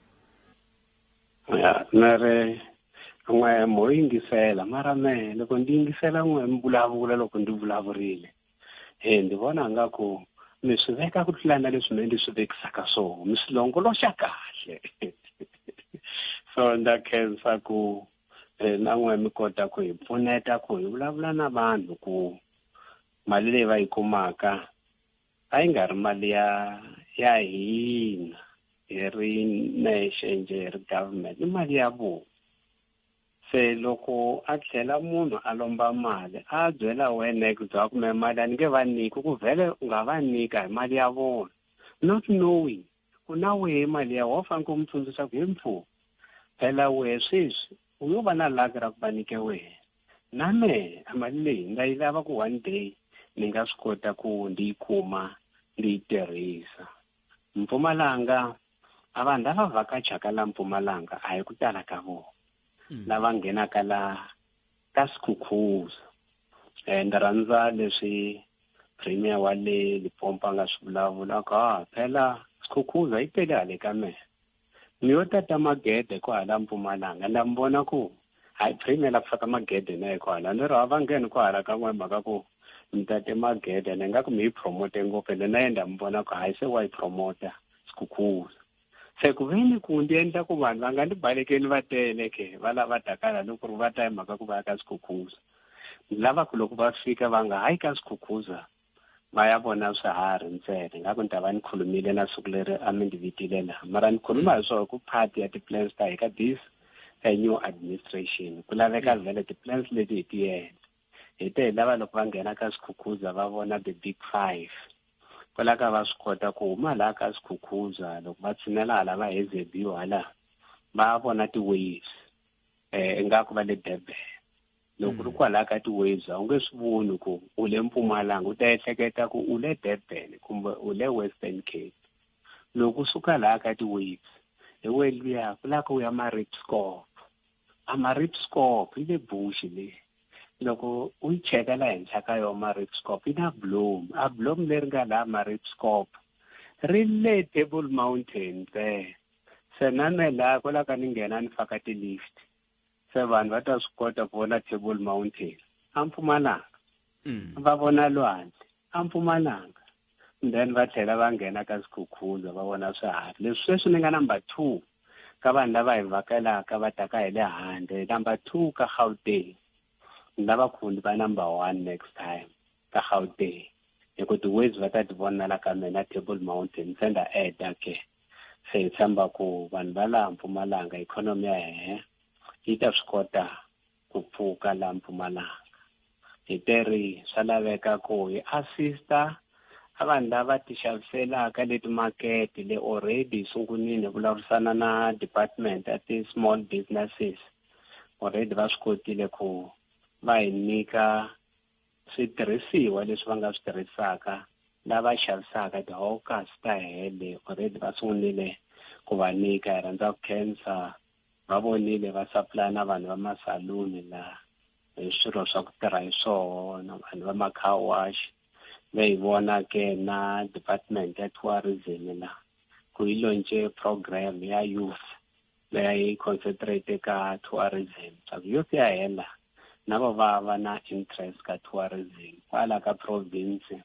Ya, ni ri n'we mo yingisela, mara mehe loko ndzi yingisela n'we mi vulavula, loko ndzi vulavurile he ndzi vona nga ku mi swi veka ku tlula na leswi me ndzi swi vekisaka swona, mi swi longoloxa kahle. So ndza khensa ku na n'we mi kota ku hi pfuneta ku hi vulavula na vanhu ku mali leyi va yi kumaka a yi nga ri mali ya hina hi ri nexe njhe hi ri government, i mali ya vona. Se loko a tlhela munhu a lomba mali a byela wena next ku me mali a ni nge va nyiki, ku vhele u nga va nyika hi mali ya vona, not knowing ku na wehe mali ya wena u fanele ku mi tsundzuxa ku hi mpfhuka phela wehe sweswi u yo va na luck ra ku va nyike wehe, na mehe a mali leyi ndza yi lava ku one day ni nga swi kota ku ndzi yi kuma ndzi yi tirhisa. Mpumalanga a vanhu lava vhakachaka la Mpumalanga a hi ku tala ka vona lava nghenaka la ka Skukuza. Ndzi rhandza leswi Premier wa le Limpopo a nga swi vulavula ku ha phela Skukuza yi tele hale ka mehe, mi yo tata magede kwahala Mpumalanga. Nda mi vona ku hayi Premier la ku faka magede na ye kwahala, ni ri a va ngheni kwahala ka n'we mhaka ku mi tate magede, ene nga ku mi yi promote ngopfu, ene na ye nda mi vona ku hayi se wa yi promota Skukuza. Se ku veni ku ndzi endla ku vanhu va nga ni balekeli va tele ke va lava taka la, loko ri va ta hi mhaka ku va ya ka Skukuza, ni lava ku loko va fika va nga hayi ka Skukuza va ya vona swiharhi ntsena. Nga ku ni ta va ni khulumile na siku leri a mi ndzi vitile laha, mara ni khuluma hi swona ku part ya ti-plans ta hi ka this a new administration ku laveka vhele ti-plans leti hi ti endla hi te hi lava loko va nghena ka Skhukhuza va vona the big five kwala ka va swi kota ku huma laha ka Skhukhuza loko va tshinela hala va Hazyview hala va vona ti-waves ingaku va le Durban loko ri kwalaha ka ti-waves a wu nge swi voni ku u le Mpumalanga u ta ehleketa ku u le Durban kumbe u le Western Cape loko u suka laha ka ti-waves hi we luya ku lava ku ya Maritzburg a Maritzburg yi le bush le loko u yi cheka la henhla ka yona Maritzburg yi na bloom a bloom leri nga laha Maritzburg ri le Table Mountain ntsena se na me laha kwala ka ni nghena ni faka ti-lift se vanhu va ta swi kota ku vona Table Mountain a Mpumalanga va vona lwandle a Mpumalanga then va tlhela va nghena ka Skhukhuza va vona swiharhi leswi sweswi ni nga number 2 ka vanhu lava hi vhakelaka va taka hi le handle number 2 ka Gauteng ni lava ku ni va number 1 next time ka Gauteng hi ku ti-waves va ta ti vona la ka mina Table Mountain se nda eda ke se hi tshemba ku vanhu va laha Mpumalanga ikhonomi ya hehe yi ta swi kota ku pfuka laha Mpumalanga hi teri swa laveka ku hi assista a vanhu lava ti xaviselaka le timakete le already hi sungunile hi vulavurisana na department ya ti-small businesses already va swi kotile ku va hi nyika switirhisiwa leswi va nga swi tirhisaka lava xavisaka ti-hawkers ta hele already va sungurile ku va nyika hi rhandza ku khensa va vonile va supply na vanhu va masaluni la hi swilo swa ku tirha hi swona vanhu va ma-car wash va hi vona ke na department ya tourism la ku yi launche program ya youth leyi concentrate ka tourism swa ku youth ya hela na vo va va na interest ka tourism kwala ka province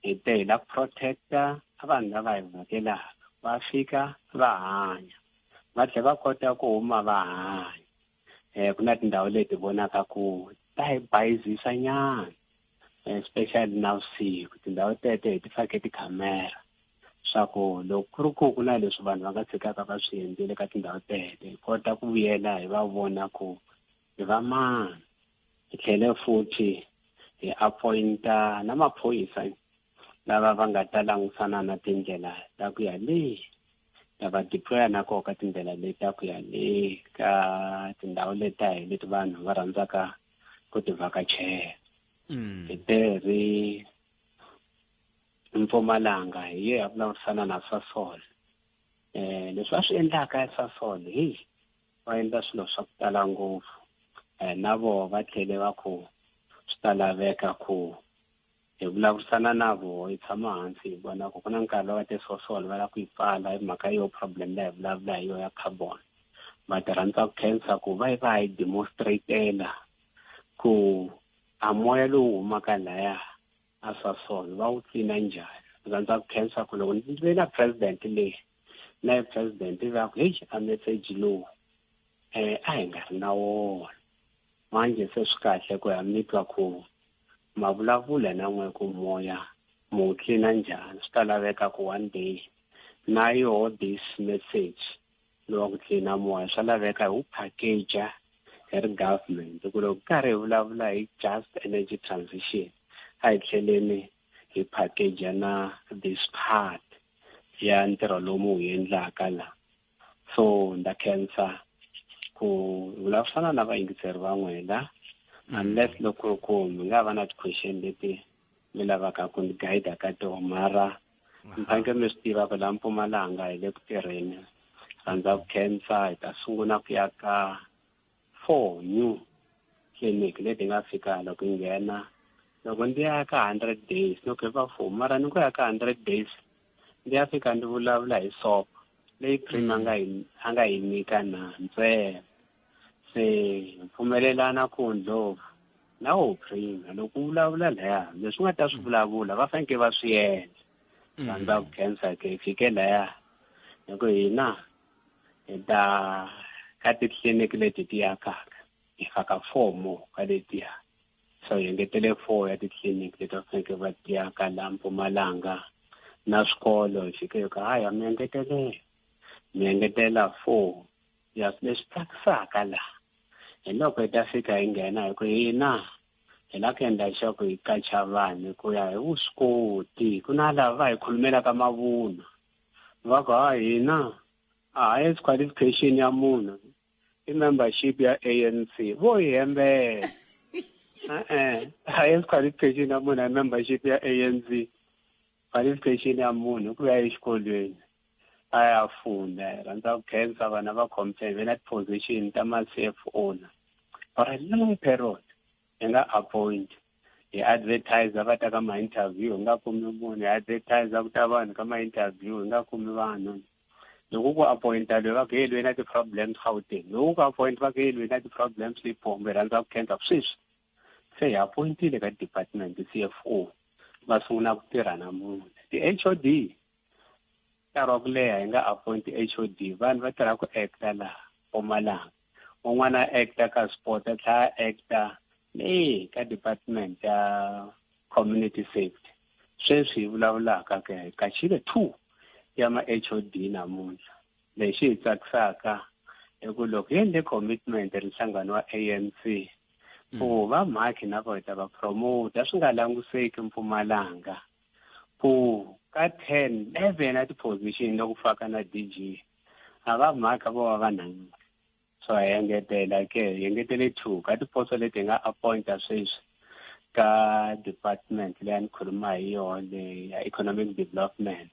hi te hi la ku protecta a vanhu lava hi vhakelaka va fika va hanya va tlhela va kota ku huma va hanya ku na tindhawu leti vonaka ku ta hi bayizisa nyana especially navusiku tindhawu tete hi ti fake tikhamera swa ku loko ku ri ku ku na leswi vanhu va nga tshikaka va swi endlile ka tindhawu tete hi kota ku vuyela hi va vona ku hi va mani hi tlhele futhi hi appointa na maphorisa lava va nga ta langusana na tindlela ta ku ya le ta va deploya na koho ka tindlela leti ta ku ya le ka tindhawu leta hi leti vanhu va rhandzaka ku ti vhakachela hi teri Mpumalanga hi ye ya vulavurisana na Sasol leswi va swi endlaka Sasol heyi va endla swilo swa ku tala ngopfu na voho va tlhele va ku swi ta laveka ku hi vulavurisana na voho hi tshama hansi hi vona ku ku na nkarhi lowu va te Sasol va lava ku yi pfala hi mhaka yo problem leyi hi vulavula hi yona ya carbon va ti rhandza ku khensa ku va yi va yi demonstratela ku a moya lowu humaka laya a Sasol va wu tlina njhani ndzi rhandza ku khensa ku loko ndzi ve na president leyi na yi president va ku heyi a message lowu a hi nga ri na wona manje se swi kahle ku ya mi twa ku ma vulavula na n'we ku moya mu wu tlina njhani swi ta laveka ku one day na yoho this message lowa ku tlina moya swa laveka hi wu package hi ri government ku loko karhi hi vulavula hi just energy transition a hi tlheleni hi package na this part ya ntirho lowu mu wu endlaka la so nda khensa ku vulavurisana na vayingiseri va n'wina unless loko ku mi nga va na ti-question leti mi lavaka ku ni guide ka toho mara mi fanekele mi swi tiva ku laha Mpumalanga hi le ku tirheni rhandza ku khensa hi ta sungula ku ya ka 4 new clinic leti nga fika loko yi nghena loko ndzi ya ka 100 days loko hi va 4 mara ni ku ya ka 100 days ndzi ya fika ndzi vulavula hi sop leyi Prima a nga yi nyika na ntsena se pfumelelana ku Ndlovu na wo Prima loko u vulavula laya leswi nga ta swi vulavula va fanekele va swi endla rhandza ku khensa ke hi fike laya hi ku hina hi ta ka titliliniki leti ti akaka hi faka 4 more ka letiya so hi engetele 4 ya titliliniki leti va fanekele va ti aka laha Mpumalanga na swikolo hi fike hi ku haya mi engetelela mi engetela 4 Ya leswi tsakisaka laha hi loko hi ta fika hi nghena hi ku hina hi la ku endla leswaku hi qacha vanhu ku ya hi vuswikoti. Ku na lava va hi khulumelaka mavunwa va ku ha hina a highest qualification ya munhu i membership ya ANC vo hi hembela. E-e, highest qualification ya munhu i membership ya ANC. Qualification ya munhu i ku ya exikolweni a ya funda. Hi rhandza ku khensa vana va complain ve na ti-position ta ma-C_F_O na for a long period hi nga appoint hi advertise va ta ka ma-interview hi nga kumi munhu, hi advertise ku ta vanhu ka ma-interview hi nga kumi vanhu. Loko ku appointa loyi va ku hey loyi na ti-problems Gauteng, loko ku appoint va ku hey loyi na ti-problems Limpopo. Hi rhandza ku khensa sweswi se hi appointile ka department C_F_O va sungula ku tirha namuntlha. Ti-H_O_D nkarhi wa ku leha hi nga appoint H_O_D, vanhu va tirha ku acta laha Mpumalanga, un'wana a acta ka sport a tlhela a acta le ka department ya community safety. Sweswi hi vulavulaka ke hi qachile 2 ya ma-H_O_D namuntlha. Lexi hi tsakisaka i ku loko hi endle commitment ri nhlangano wa A_N_C ku va mhakhi na vo hi ta va promote swi nga languseki Mpumalanga ku ka 10 11 ya ti-position loko faka na D_G a va mhaka vo va vanharhu. So hi engetela ke hi engetele 2 ka tiposo leti hi nga appointa sweswi ka department leyi a ni khuluma hi yona leyi ya economic development.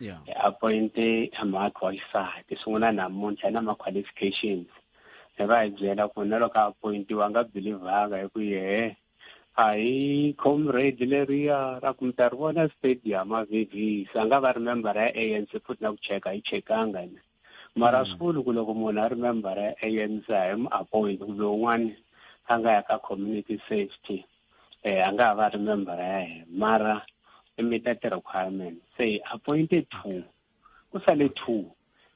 Hi appointe a mhakhi wa xisati sungula namuntlha na ma-qualifications. Hi va hi byela ku na loko a appointiwa a nga believanga hi ku yehe a hi comrade leriya ra ku mi ta ri vona stadium a vhevhisa, a nga va ri member ya A_N_C futhi na ku cheka hi chekanga na. Mara swi vuli ku loko munhu a ri member ya A_N_C a hi mu appoint kumbe un'wana a nga ya ka community safety a nga ha va ri member ya hina, mara i meet ti-requirement. Se hi appointed 2, ku sale 2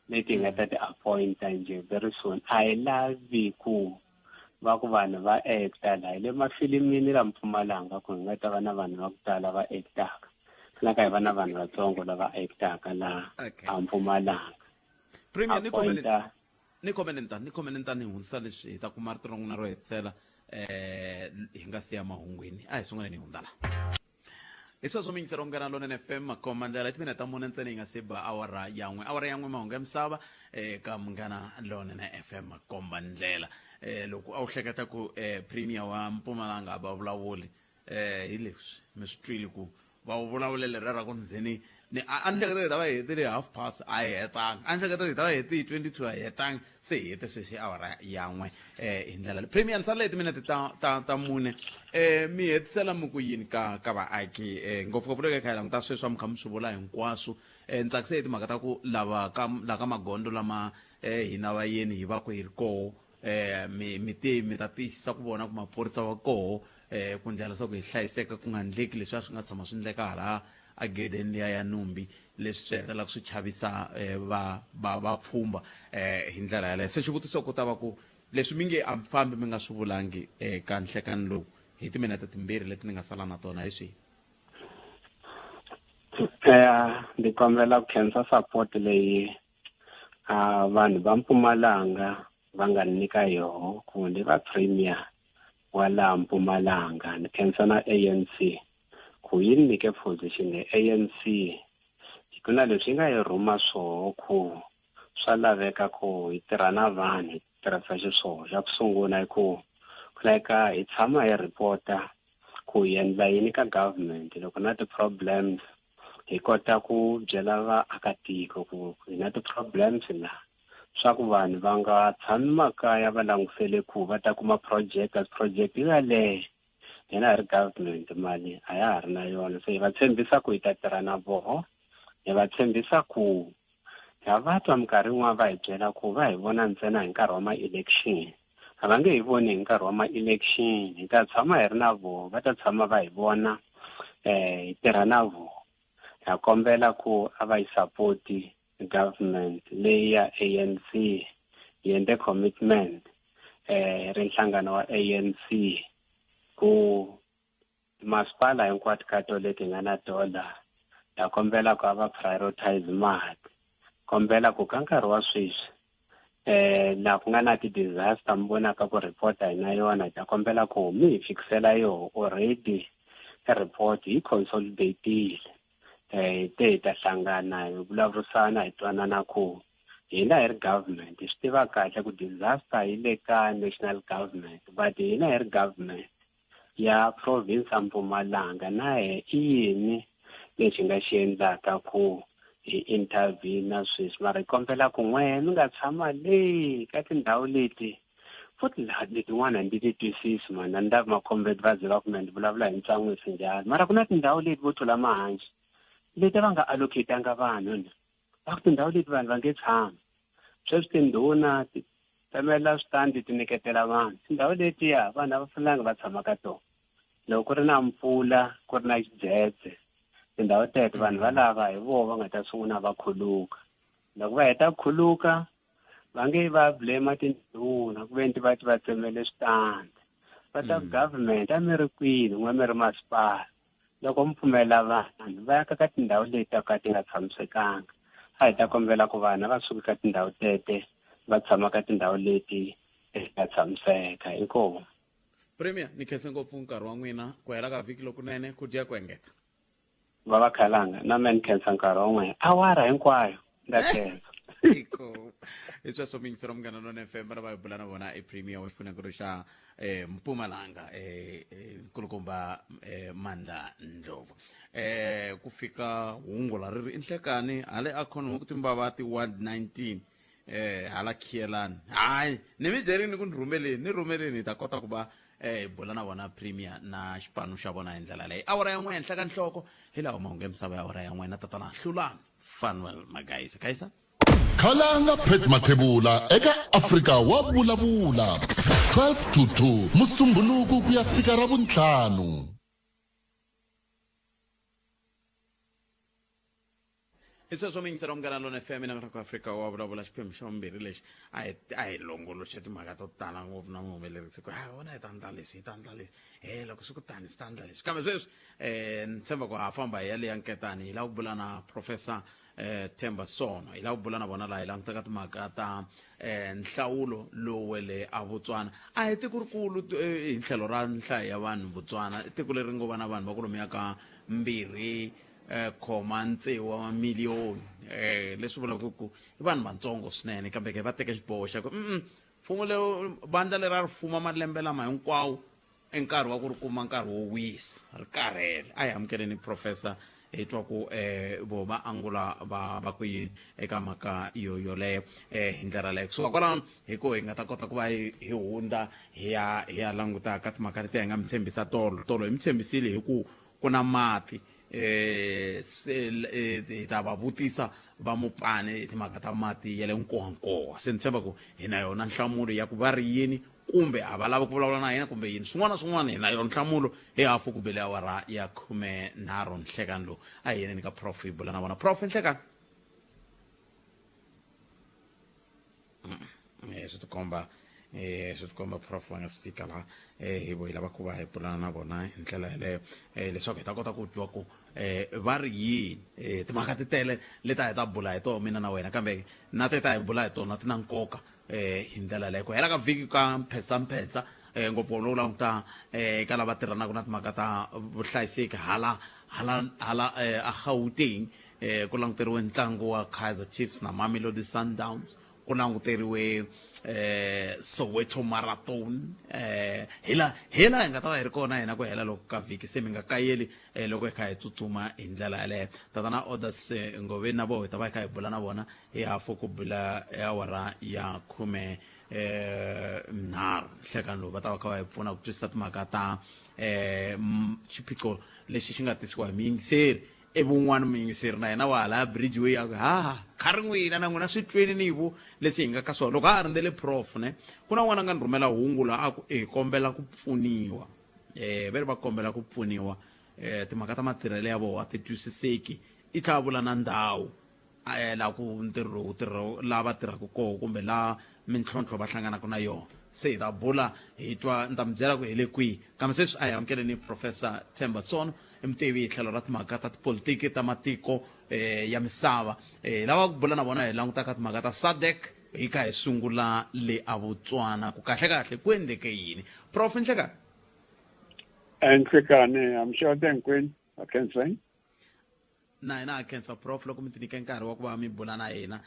leti hi nga ta ti appointa njhe very soon. A hi lavi ku va ku vanhu va acta laha hi le mafilimini la Mpumalanga ku hi nga ta va na vanhu va ku tala va actaka, swi lava hi va na vanhu vatsongo lava actaka laha a Mpumalanga. Premier, ni kombela ni kombela ni ta ni kombela ni ta ni hundzisa leswi hi ta kuma rito ra n'wina ro hetisela hi nga siya mahungwini. A hi sunguleni hi hundza la. Hi sweswo miyingiseri wa Munghana Lonene F_M makhoma ndlela i timinete ta mune ntsena yi nga se ba awara ya n'we, awara ya n'we mahungu ya misava eka Munghana Lonene F_M makomba ndlela. Loko a wu hleketa ku premier wa Mpumalanga a va vulavuli hi leswi mi swi twile ku va vulavule leriya ra ku ndzeni ni a ni hleketa hi ta va hi hetile half past, a hi hetanga. A ni hleketa hi ta va hi hete hi 22, a hi hetanga. Se hi hete sweswi awara ya n'we hi ndlela leyi. Premier ni sale hi timinete ta ta ta mune mi hetisela mi ku yini ka ka vaaki ngopfungopfu loko hi kha hi languta sweswi a mi kha mi swi vula hinkwaswo. Ni tsakise hi timhaka ta ku lava ka la ka magondzo lama hina vayeni hi va ku hi ri koho mi mi te mi ta tiyisisa ku vona ku maphorisa wa koho ku ndlela leswaku hi hlayiseka ku nga ndleki leswi a swi nga tshama swi ndleka hala a gedeni liya ya Numbi leswi swi hetelelaka swi chavisa va va vapfhumba hi ndlela yaleyo. Se xivutiso ku ta va ku leswi mi nge a mi fambi mi nga swi vulangi ka nhlekani lowu hi timinete timbirhi leti ni nga sala na tona hi swihi? Ndzi kombela ku khensa support leyi a vanhu va Mpumalanga va nga ni nyika yoho ku ni va premier wa laha Mpumalanga. Ni khensa na A_N_C ku yi ni nyike position leyi. A_N_C ku na leswi yi nga yi rhuma swoho ku swa laveka ku hi tirha na vanhu hi tirhisa xiswona. Xa ku sungula i ku ku laveka hi tshama hi report-a ku hi endla yini ka government loko na ti-problems hi kota ku byela vaakatiko ku hi na ti-problems la, swa ku vanhu va nga tshami makaya va langusele ku va ta kuma project, kasi project yi yaleyo hina hi ri government mali a ya ha ri na yona. Se hi va tshembisa ku hi ta tirha na voho, hi va tshembisa ku ha va twa minkarhi yin'wana va hi byela ku va hi vona ntsena hi nkarhi wa ma-election, a va nge hi voni hi nkarhi wa ma-election, hi ta tshama hi ri na voho, va ta tshama va hi vona hi tirha na voho. Ha kombela ku a va yi support government leyi ya A_N_C, hi endle commitment ri nhlangano wa A_N_C ku timasipala hinkwato ka to leti nga na tona ha kombela ku a va prioritize mati. Kombela ku ka nkarhi wa sweswi Laha ku nga na ti-disaster mi vonaka ku report hi na yona, hi ta kombela ku mi hi fikisela yoho. Already report yi consolidatile. Hi te hi ta hlangana hi vulavurisana hi twanana ku hina hi ri government hi swi tiva kahle ku disaster yi le ka national government, but hina hi ri government ya province ya Mpumalanga na he i yini lexi nga xi endlaka ku hi intervene sweswi. Mara hi kombela ku n'we mi nga tshama le ka tindhawu leti futhi laha letin'wana ndzi ti twisisi mani, a ni lavi makhomrade va ze va ku me ni vulavula hi ntswan'wisi njhani, mara ku na tindhawu leti vo tlula mahanci leti va nga allocatanga vanhu ni va ku tindhawu leti vanhu va nge tshami. Sweswi tindhuna ti tsemela switandi ti nyiketela vanhu tindhawu letiya, vanhu a va fanelanga va tshama ka tona. Loko ku ri na mpfula, ku ri na xidzedze, tindhawu teto vanhu valava hi voho va nga ta sungula va khuluka. Loko va heta ku khuluka, va nge va blame tindhuna ku ve ni ti va ti va tsemele switandi, va ta government a mi ri kwini n'we mi ri masipala loko mi pfumela vanhu va ya ka ka tindhawu leti ta ka ti nga tshamisekanga. A hi ta kombela ku vanhu a va suki ka tindhawu tete, va tshama ka tindhawu leti ti nga tshamiseka. Inkomu. Premier, ni khense ngopfu nkarhi wa n'wina. Ku hela ka vhiki lokunene, ku dya ku engeta. Va va khalanga na me ni khensa nkarhi wa n'wina awara hinkwayo, ndza khensa. Iko hi sweswo miyingiselo Munghana Lona FM, vana va hi bula na vona i Premier wa xifunengeto xa Mpumalanga, nkulukumba Mandla Ndlovu. Ku fika hungu la ri ri i nhlekani hale a khonho ku timbavati ward 19 hala khiyelani. Hayi, ni mi byerini ku ni rhumeleni, ni rhumeleni, hi ta kota ku va hi bula na vona Premier na xipano xa vona hi ndlela leyi. Awara ya n'we henhla ka nhloko, hi lawa mahungu ya misava ya awara ya n'we na tatana Hlulani Fanuel Magaisa. Kaisa. Khalanga Pat Mathebula eka Afrika wa Vulavula 12 to 2 Musumbhunuku ku ya fika Ravuntlhanu. Hi sweswo miyingiselo Munghana Lona FM na ku Afrika wa Vulavula, xiphemu xa vumbirhi lexi a hi longoloxe timhaka to tala ngopfu na muhumelerisi ku ha vona hi ta ndla leswi, hi ta ndla leswi, he loko swi ku tani swi ta ndla leswi. Kambe sweswi ni tshemba ku ha famba hi ya leya nketani, hi lava ku bula na Professor Themba Sono. Hi lava ku bula na vona laha hi langutaka timhaka ta nhlawulo lowu wa le a Botswana. A hi tiko rikulu hi tlhelo ra nhlayo ya vanhu. Botswana i tiko leri ngo va na vanhu va ku ka mbirhi khoma tsevu wa mamiliyoni, leswi vulaka ku i vanhu vatsongo swinene, kambe ke va teke xiboho xa ku mfumo lewu vandla leri a ri fuma malembe lama hinkwawo i nkarhi wa ku ri kuma nkarhi wo wisa, ri karhele. A hi amukeleni Professor, hi twa ku vo va angula va ku yini eka mhaka yo yoleyo hi ndlela leyo. Kusuka kwalano hi ku hi nga ta kota ku va hi hundza hi ya languta ka timhaka leti hi nga mi tshembisa tolo. Tolo hi mi tshembisile hi ku ku na mati, se hi ta va vutisa va mupane hi timhaka ta mati ya le Nkowankowa. Se ni tshemba ku hi na yona nhlamulo ya ku va ri yini, kumbe a va lavi ku vulavula na hina, kumbe yini swin'wana na swin'wana, hi na yona nhlamulo hi hafu ku bele awara ya 13 nhlekani lowu. A hi yeneni ka Prof hi bula na vona. Prof, nhlekani. Swi tikomba Prof va nga si fika laha, hi vo hi lava ku va hi pulana na vona hi ndlela yeleyo, leswaku hi ta kota ku twa ku va ri yini. Timhaka ti tele leti a hi ta bula hi tona mina na wena, kambe na ti ta hi bula hi tona ti na nkoka hi ndlela yaleyo. Ku hela ka vhiki ka mphetsa ngopfu loko languta ka lava tirhanaka na timhaka ta vuhlayiseki hala hala hala a Gauteng, ku languteriwe ntlangu wa Kaizer Chiefs na Mamelodi Sundowns, ku languteriwe Soweto Marathon, hi la hi nga ta va hi ri kona hina ku hela loko ka vhiki. Se mi nga kayeli loko hi kha hi tsutsuma hi ndlela yaleyo. Tatana Orders Ngoveni na voho hi ta va hi kha hi bula na vona hi hafu ku bula awara ya 13 nhlekani lowu, va ta va kha va hi pfuna ku twisisa timhaka ta xiphiqo lexi xi nga tisiwa hi muyingiseri. Ivi un'wana muyingiseri na yena wa hala bridge way a ku ha kha ri n'wina na n'wina swi tweni ni vo leswi hi nga ka swona. Loko ha ha rindzele Prof ne, ku na n'wana a nga ni rhumela hungu la a ku hi kombela ku pfuniwa, ve ri va kombela ku pfuniwa, timhaka ta matirhelo ya vona a ti twisiseki. I tlhela a vula na ndhawu laha ku ntirho lowu tirha laha va tirhaka koho, kumbe laha mintlhontlho va hlanganaka na yona. Se hi ta bula hi twa, ni ta mi byela ku hi le kwihi. Kambe sweswi a hi amukeleni Professor Themba Sono, i mutivi hi tlhelo ra timhaka ta tipolitiki ta matiko ya misava. Hi lava ku bula na vona hi langutaka timhaka ta SADC. Hi kha hi sungula le a Botswana ku kahle-kahle ku endleke yini. Prof Nhlekani. Nhlekani, amxeweta hinkwenu, va khenseni. Na hina ha khensa Prof loko mi tinyike nkarhi wa ku va mi bula na hina.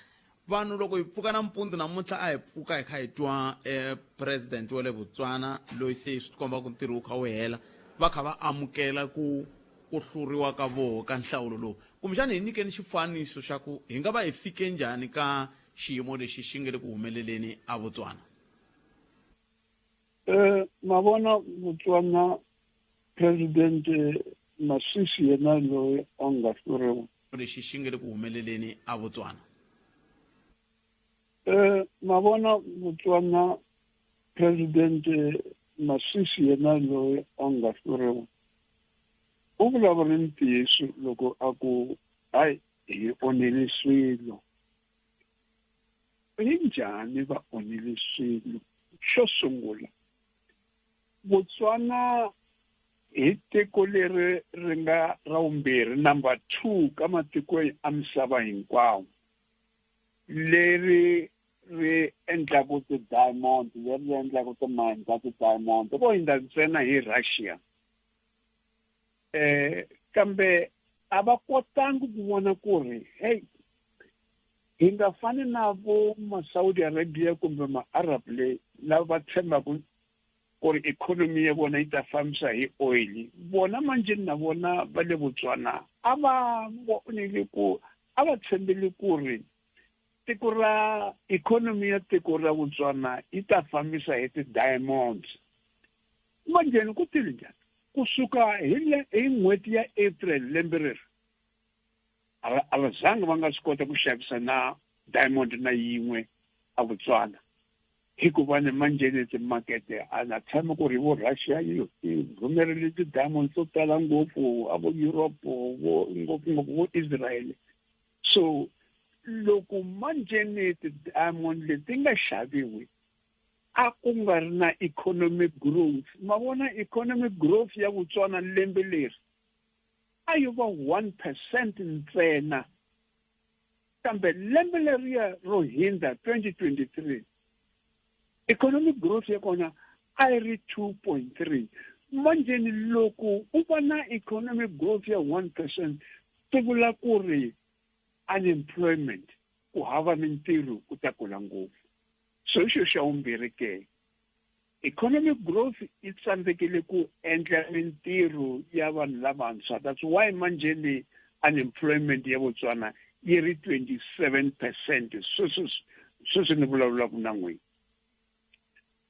Vanhu loko hi pfuka nampundzu namuntlha a hi pfuka hi kha hi twa eh, president wa le Botswana loyi se swi tikomba ku ntirho wu kha wu hela va kha va amukela ku ku hluriwa ka voho ka nhlawulo lowu. Kumbexana hi nyikeni xifaniso xa ku hi nga va hi fike njhani ka xiyimo lexi xi nga le ku humeleleni a Botswana. Eh, ma vona Botswana president Masisi yena loyi a nga hluriwa. Lexi xi nga le ku humeleleni a Botswana. Eh, ma vona Botswana president Masisi yena loyi a nga hluriwa. U vulavule ntiyiso loko a ku hayi hi onhile swilo. Hi njhani va onhile swilo? Xo sungula, Botswana hi tiko leri ri nga ra vumbirhi number 2 ka matiko ya misava hinkwawo leri ri endlaku ti-diamond leri ri endlaku timayini ta ti-diamond vo hindza ntsena hi Russia eh kambe a va kotangi ku vona ku ri hey hi nga fani na vo ma-Saudi Arabia kumbe ma-Arab le lava va tshembaka ku ri ikhonomi ya vona yi ta fambisa hi oil vona manjheni na vona va le Botswana a va vonile ku a va tshembele ku ri tiko ra ikhonomi ya tiko ra Botswana yi ta fambisa hi ti-diamonds manjheni ku tile njhani kusuka hi le hi n'hweti ya April lembe reri a va zanga va nga swi kota ku xavisa na diamond na yin'we a Botswana hikuva ni manjheni timakete a na tshama ku ri vo Russia yi rhumerile ti-diamond to tala ngopfu a vo Europe vo ngopfungopfu vo Israel so loko manjheni ti-diamond leti nga xaviwi a ku nga ri na economic growth ma vona economic growth ya Botswana lembe leri a yo va 1% ntsena kambe lembe leriya ro hindza 2023 economic growth ya kona a yi ri 2.3 manjheni loko u va na economic growth ya 1% swi vula ku ri unemployment ku hava mintirho ku ta kula ngopfu so hi xo xa vumbirhi ke economic growth yi tsandzekile ku endla mintirho ya vanhu lavantshwa that's why manjheni unemployment ya Botswana yi ri 27 percent sweswi sweswi ni vulavulaka na n'wina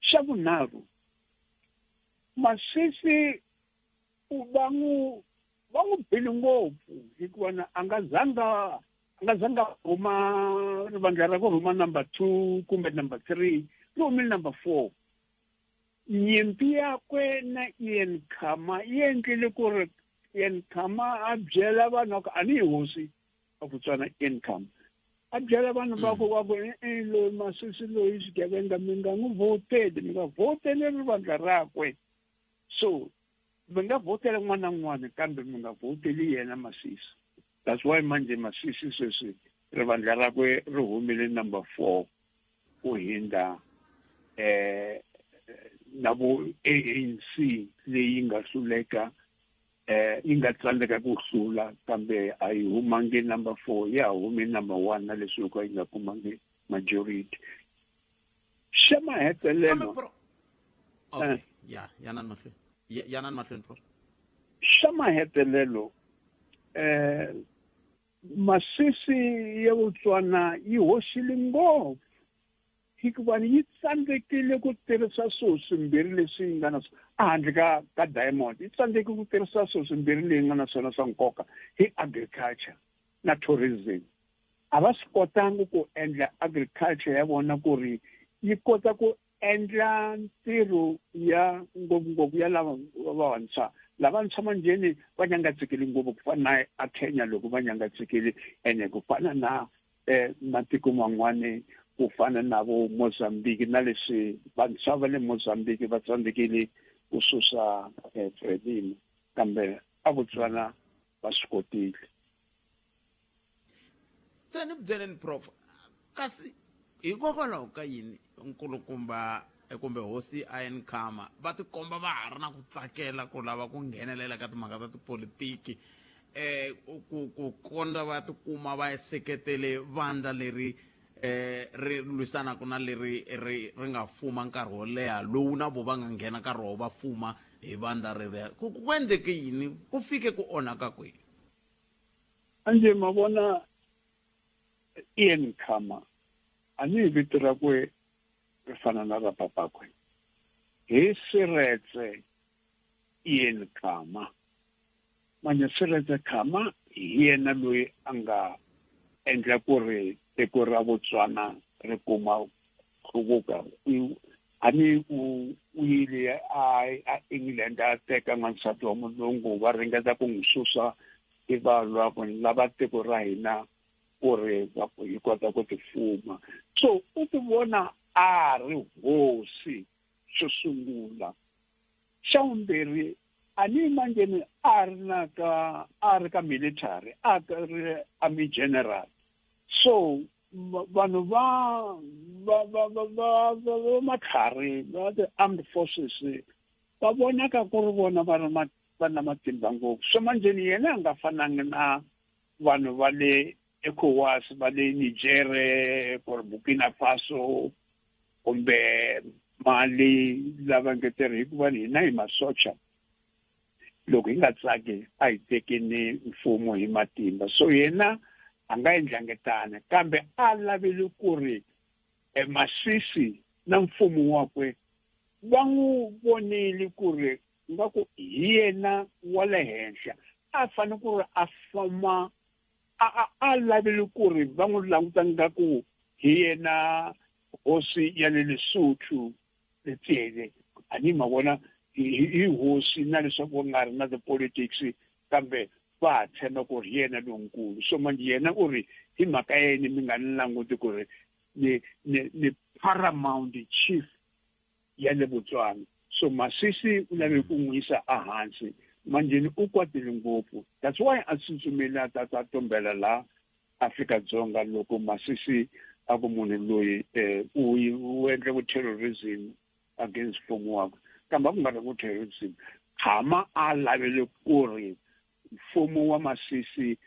xa vunharhu Masisi va n'wi va n'wi bile ngopfu hikuva na a nga zanga a nga zanga huma rivandla ra ku rhuma number 2 kumbe number 3 ri humile number 4 nyimpi yakwe na Ian Khama yi endlile ku ri Ian Khama a byela vanhu ku a ni hi hosi a Botswana Ian Khama a byela vanhu va ku va ku e loyi Masisi loyi xigevenga mi nga n'wi vhoteli mi nga vhoteli rivandla rakwe so mi nga vhotela n'wana na n'wana kambe mi nga vhoteli yena Masisi that's why manje Masisi sweswi rivandla rakwe ri humile number 4 ku hindza eh na vo ANC leyi nga hluleka eh yi nga tsandzeka ku hlula kambe a yi humangi number 4 ya hume number 1 na leswi loko yi nga kumangi majority xa mahetelelo okay eh. ya yanani mahlweni yanani mahlweni prof xa mahetelelo eh Masisi ya Botswana yi hoxile ngopfu hikuva yi tsandzekile ku tirhisa swilo swimbirhi leswi yi nga na swona ehandle ka ka diamond yi tsandzeke ku tirhisa swilo swimbirhi leyi nga na swona swa nkoka hi agriculture na tourism a va swi kotangi ku endla agriculture ya vona ku ri yi kota ku endla ntirho ya ngopfungopfu ya lava vantshwa lavantshwa manjheni va nyangatsekile ngopfu ku fana na a Kenya loko va nyangatsekile ene ku fana na eh, matiko man'wani ku fana na vo Mozambique na leswi vantshwa va le Mozambique va tsandzekile ku susa eh, Frelimo kambe a Botswana va swi kotile se ni byeleni prof kasi Hikokwalaho ka yini nkulukumba kumbe hosi Ian Khama va tikomba va ha ri na ku tsakela ku lava ku nghenelela ka timhaka ta tipolitiki eh ku kondza va tikuma va seketele vandla leri ri lwisanaka na leri ri nga fuma nkarhi wo leha lowu na vo va nga nghena nkarhi wo va fuma hi vandla reriya? Ku endleke yini? Ku fike ku onhaka kwihi? Anje ma vona, Ian Khama a ni hi vito rakwe ri fana na ra papakwe, hi Seretse Ian Khama. Manje Seretse Khama hi yena loyi a nga endla ku ri tiko ra Botswana ri kuma hluvuka. A ni u yile a England a teka n'wansati wa mulungu, va ringeta ku n'wi susa i va lwa ku lava tiko ra hina ku ri va hi kota ku tifuma. So u ti vona a ri hosi xo sungula. Xa vumbirhi, a ni manjeni a ri na ka a ri ka military, a ri army general. So vanhu va va va va va va matlhari va ti-armed forces va vonaka ku ri vona va ri va na matimba ngopfu. So manjeni yena a nga fanangi na vanhu va le ECOWAS, va le Niger or Burkina Faso kumbe Mali lava nge tirhi, hikuva hina hi masocha, loko hi nga tsaki a hi tekeni mfumo hi matimba. So yena a nga endlangi tano, kambe a lavile ku ri Masisi na mfumo wakwe va n'wi vonile ku ri nga ku hi yena wa le henhla, a fanele ku ri a fuma. A lavile ku ri va n'wi languta nga ku hi yena hosi ya le Lesotho Letsele. A ni ma vona hi hosi na leswaku ku nga ri na ti-politics, kambe va ha tshemba ku ri hi yena lonkulu. So manje yena u ri hi mhaka ya yini mi nga ni languti ku ri ni paramount chief ya le Botswana? So Masisi u lave ku n'wi yisa ehansi. Manjeni u kwatile ngopfu, that's why a tsutsumile a ta ta tumbela la Afrika-Dzonga loko Masisi a ku munhu loyi u endle vu terrorism against mfumo wakwe. Kambe a ku nga ri vu terrorism, Khama a lavele ku ri mfumo wa Masisi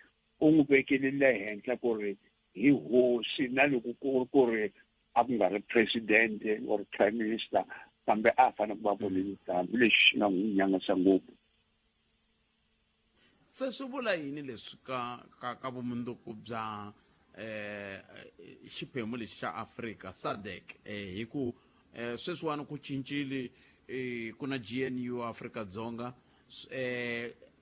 u n'wi vekele le henhla ku ri hi hosi, na loko ku ri ku ri a ku nga ri president or prime minister, kambe a fanele ku va vonile tano. Lexi xi nga n'wi nyangasa ngopfu. Se swi vula yini leswi ka vumundzuku bya xiphemu lexi xa Afrika, SADC? Hi ku sweswiwani ku cincile, ku na GNU Afrika Dzonga,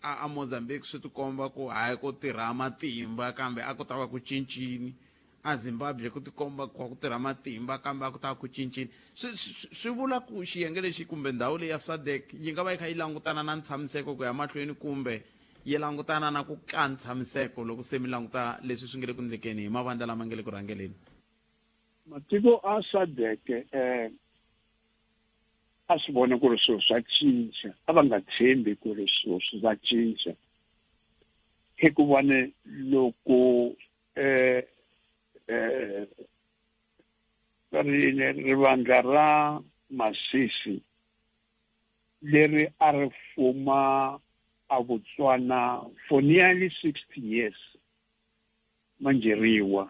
a Mozambique swi tikomba ku hayi ko tirha matimba kambe a ku ta va ku cincini, a Zimbabwe ku tikomba ku ku tirha matimba kambe a ku ta va ku cincini. Swi vula ku xiyenge lexi kumbe ndhawu leyi ya SADC yi nga va yi kha yi langutana na ntshamiseko ku ya mahlweni kumbe yi langutana na ku ka ntshamiseko loko se mi languta leswi swi nge le ku ndlekeni hi mavandla lama nge le ku rhangeleni? Matiko a SADC a swi vona ku ri swilo swa cinca, a va nga tshembi ku ri swilo swi va cinca, hikuva ni loko ri rivandla ra Masisi leri a ri fuma a Botswana for nearly 60 years manjhe riwa,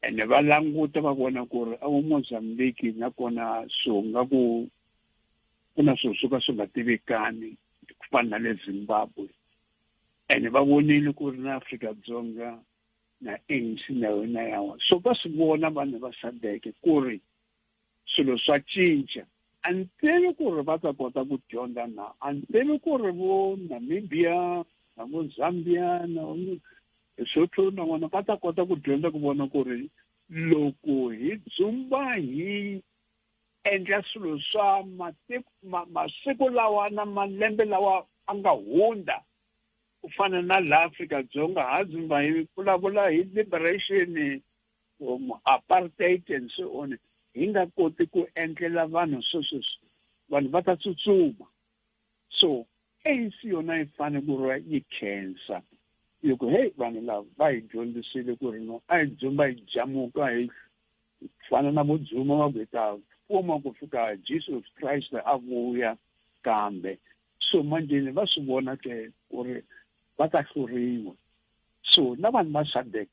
ene va languta va vona ku ri a vo Mozambique nakona swo nga ku ku na swilo swo ka swi nga tivekani ku fana na le Zimbabwe, ene va vonile ku ri na Afrika-Dzonga na ANC na yona yawa. So va swi vona vanhu va SADC ku ri swilo swa cinca. A ni tivi ku ri va ta kota ku dyondza na, a ni tivi ku ri vo Namibia na vo Zambia na vo Lesotho na vona va ta kota ku dyondza ku vona ku ri loko hi dzumba hi endla swilo swa masiku lawa na malembe lawa a nga hundza, ku fana na laha Afrika-Dzonga ha dzumba hi vulavula hi liberation, apartheid and so on, hi nga koti ku endlela vanhu swesweswi, vanhu va ta tsutsuma. So ANC yona yi fanele ku ri yi khensa yi ku hey, vanhu lava va hi dyondzisile ku ri no a hi dzumba hi jamuka hi. Fana na vo Zuma va ku hi ta fuma ku fika Jesus Christ a vuya kambe so manjeni va swi vona ke ku ri va ta hluriwa. So na vanhu va SADC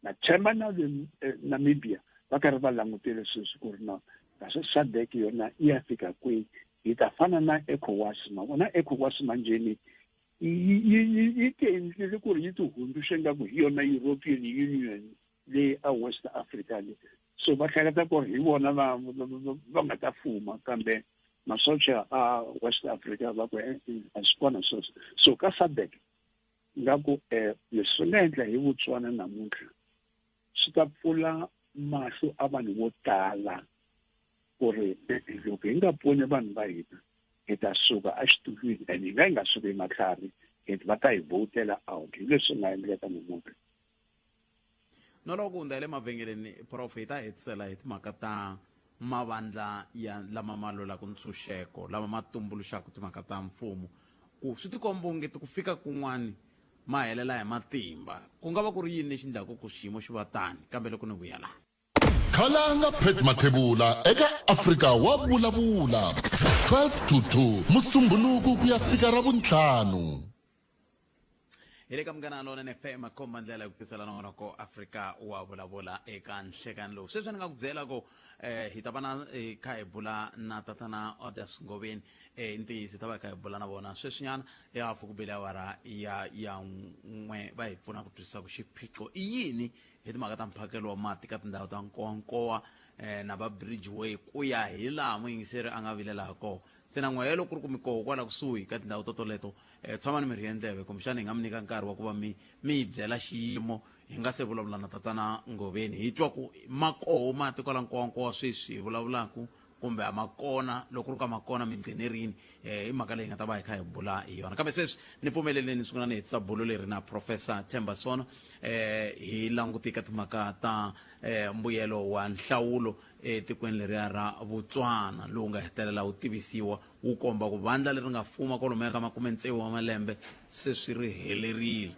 na tshemba na le Namibia va karhi va langutele sweswi ku ri na kasi SADC yona yi ya fika kwihi. Hi ta fana na ECOWAS, ma vona ECOWAS manjeni yi ti endlile ku ri yi ti hundzuxe nga ku hi yona European Union leyi a West Africa le. So va hleketa ku ri hi vona va nga ta fuma, kambe masocha a West Africa va ku e-e, a swi kona sweswo. So ka SADC nga ku leswi swi nga endla hi Botswana namuntlha swi ta pfula mahlo a vanhu vo tala ku ri loko hi nga pfuni vanhu va hina hi ta suka exitulwini, and hi nga hi nga suki hi matlhari, va ta hi vhotela out. Hi leswi nga endleka namuntlha. No loko ku hundza hi le mavhengeleni, prof, hi ta hetisela hi timhaka ta mavandla ya lama ma lwelaka ntshunxeko, lama ma tumbuluxaka timhaka ta mfumo, ku swi tikomba ongeti ku fika kun'wani ma helela hi matimba. Ku nga va ku ri yini lexi endlaka ku xiyimo xi va tani? Kambe loko ni vuya laha. Khalanga Pat Mathebula eka Afrika wa Vulavula, 12 to 2 Musumbhunuku ku ya fika Ravuntlhanu. Hi le ka Munghana Lonene FM, khomba ndlela ya ku tisela nongonoko Afrika wa Vulavula eka nhlekani lowu. Sweswi ni nga ku byela ku hi ta va na hi kha hi bula na tatana Odas Ngoveni. Ntiyiso hi ta va hi kha hi bula na vona sweswinyana hi hafu ku bile awara ya 1, va hi pfuna ku twisisa ku xiphiqo i yini hi timhaka ta mphakelo wa mati ka tindhawu ta Nkowankowa na va Bridgeway, ku ya hi laha muyingiseri a nga vilela ha kona. Se na n'wehe loko ku ri ku mi koho kwala kusuhi ka tindhawu totoleto, tshamani mi rhiye ndleve, kumbexana hi nga mi nyika nkarhi wa ku va mi mi hi byela xiyimo hi nga se vulavula na tatana Ngoveni, hi twa ku ma koho mati kwala Nkowankowa sweswi hi vulavulaka kumbe a ma kona. Loko ku ri ka ma kona, mi gcine rini? I mhaka leyi nga ta va hi kha hi bula hi yona. Kambe sweswi ni pfumeleleni ni sungula ni hetisa bulo leri na Professor Themba Sono, hi languti ka timhaka ta mbuyelo wa nhlawulo etikweni leriya ra Botswana lowu nga hetelela wu tivisiwa, wu komba ku vandla leri nga fuma kwalomuya ka makume tsevu wa malembe se swi ri helerile.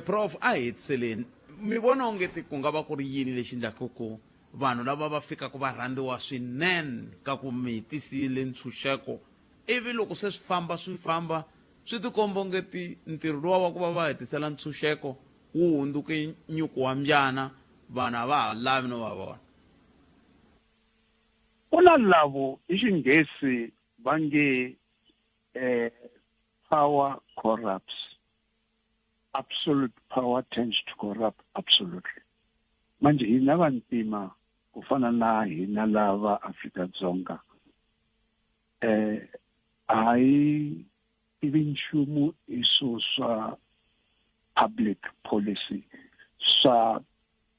Prof, a hi hetiseleni, mi vona ongeti ku nga va ku ri yini lexi endlaka ku vanhu lava va fikaka va rhandziwa swinene ka ku mi tisile ntshunxeko, ivi loko se swi famba swi famba swi tikomba ongeti ntirho luwa wa ku va va hetisela ntshunxeko wu hundzuke nyuku wa mbyana, vanhu a va ha lavi no va vona? Ku na lavo hi Xinghezi va nge power corrupts. Absolute power tends to corrupt absolutely. Manje hina vantima ku fana na hina lava Afrika-Dzonga, a hi tivi nchumu hi swilo swa public policy, swa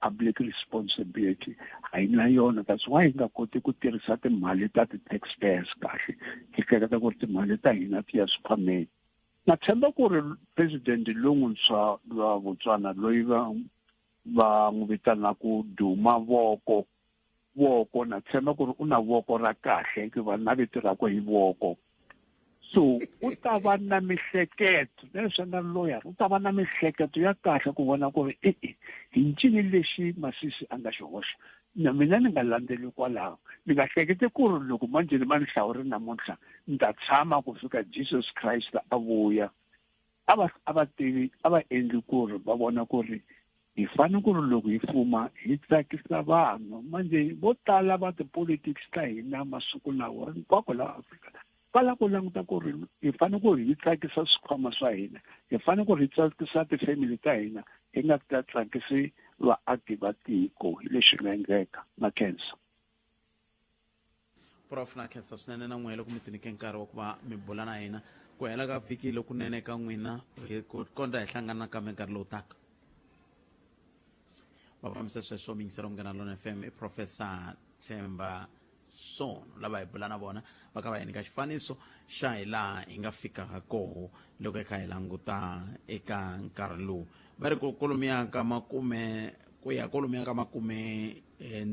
public responsibility a yi na yona. That's why hi nga koti ku tirhisa timali ta ti-taxpayers kahle, hi hleketa ku ri timali ta hina ti ya swikhwameni. Na tshemba ku ri president lowuntshwa wa Botswana loyi va n'wi vitanaku Duma Voko, Voko, na tshemba ku ri u na voko ra kahle, hikuva na vito rakwe hi Voko. So u ta va na mihleketo, leswi a nga lawyer, u ta va na mihleketo ya kahle ku vona ku ri e-e, hi ncini lexi Masisi a nga xi hoxa. Na mina ni nga landzeli kwalaho, ni nga hleketi ku ri loko manjhe ni va ni hlawuri namuntlha ni ta tshama ku fika Jesus Christ a vuya. A va, a va tivi, a va endli ku ri va vona ku ri hi fanele ku ri loko hi fuma hi tsakisa vanhu. Manjhe vo tala va tipolitics ta hina masiku lawa hinkwako laha Afrika va lava ku languta ku ri hi fanele ku ri hi tsakisa swikhwama swa hina, hi fanele ku ri hi tsakisa tifamily ta hina, hi nga ta tsakisi vaaki va tiko. Hi leswi nga endleka na khensa. Prof, na khensa swinene na n'wehe loko mi tinyike nkarhi wa ku va mi bula na hina. Ku hela ka vhiki lokunene ka n'wina, hi ku kondza hi hlangana nakambe nkarhi lowu taka. Va fambisa sweswo miyingiselo Munghana Lona FM i Professor Themba Sono, lava hi bula na vona va ka va hi nyika xifaniso xa hi laha hi nga fikaka koho loko hi kha hi languta eka nkarhi lowu va ri ku kolomiya ka makume ku ya kolomiya ka makume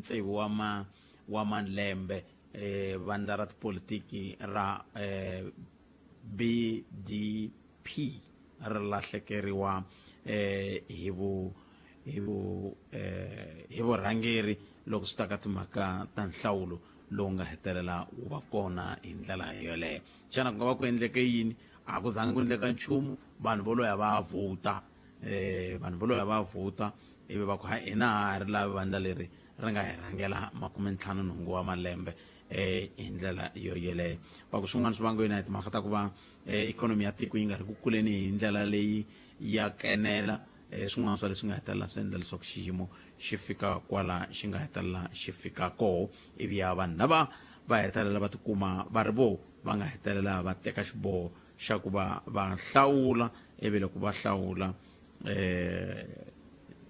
tsevu wa ma wa malembe, vandla ra tipolitiki ra BDP ri lahlekeriwa hi vu hi vu hi vurhangeri. loko swi ta ka timhaka ta nhlawulo lowu nga hetelela wu va kona hi ndlela yoleyo. Xana ku nga va ku endleke yini? A ku zangi ku endleka nchumu, vanhu vo loya va vhota vanhu vo loya va vhota ivi va ku ha hina ha ri lavi vandla leri ri nga hi rhangela 58 wa malembe hi ndlela yo yeleyo. Va ku swin'wana swi vangiwe na hi timhaka ta ku va ikhonomi ya tiko yi nga ri ku kuleni hi ndlela leyi ya kenela swin'wana swa leswi nga hetelela swi endla leswaku xiyimo xi fika kwala xi nga hetelela xi fika koho ivi ya vanhu lava va hetelela va tikuma va ri vo va nga hetelela va teka xiboho xa ku va va hlawula ivi loko va hlawula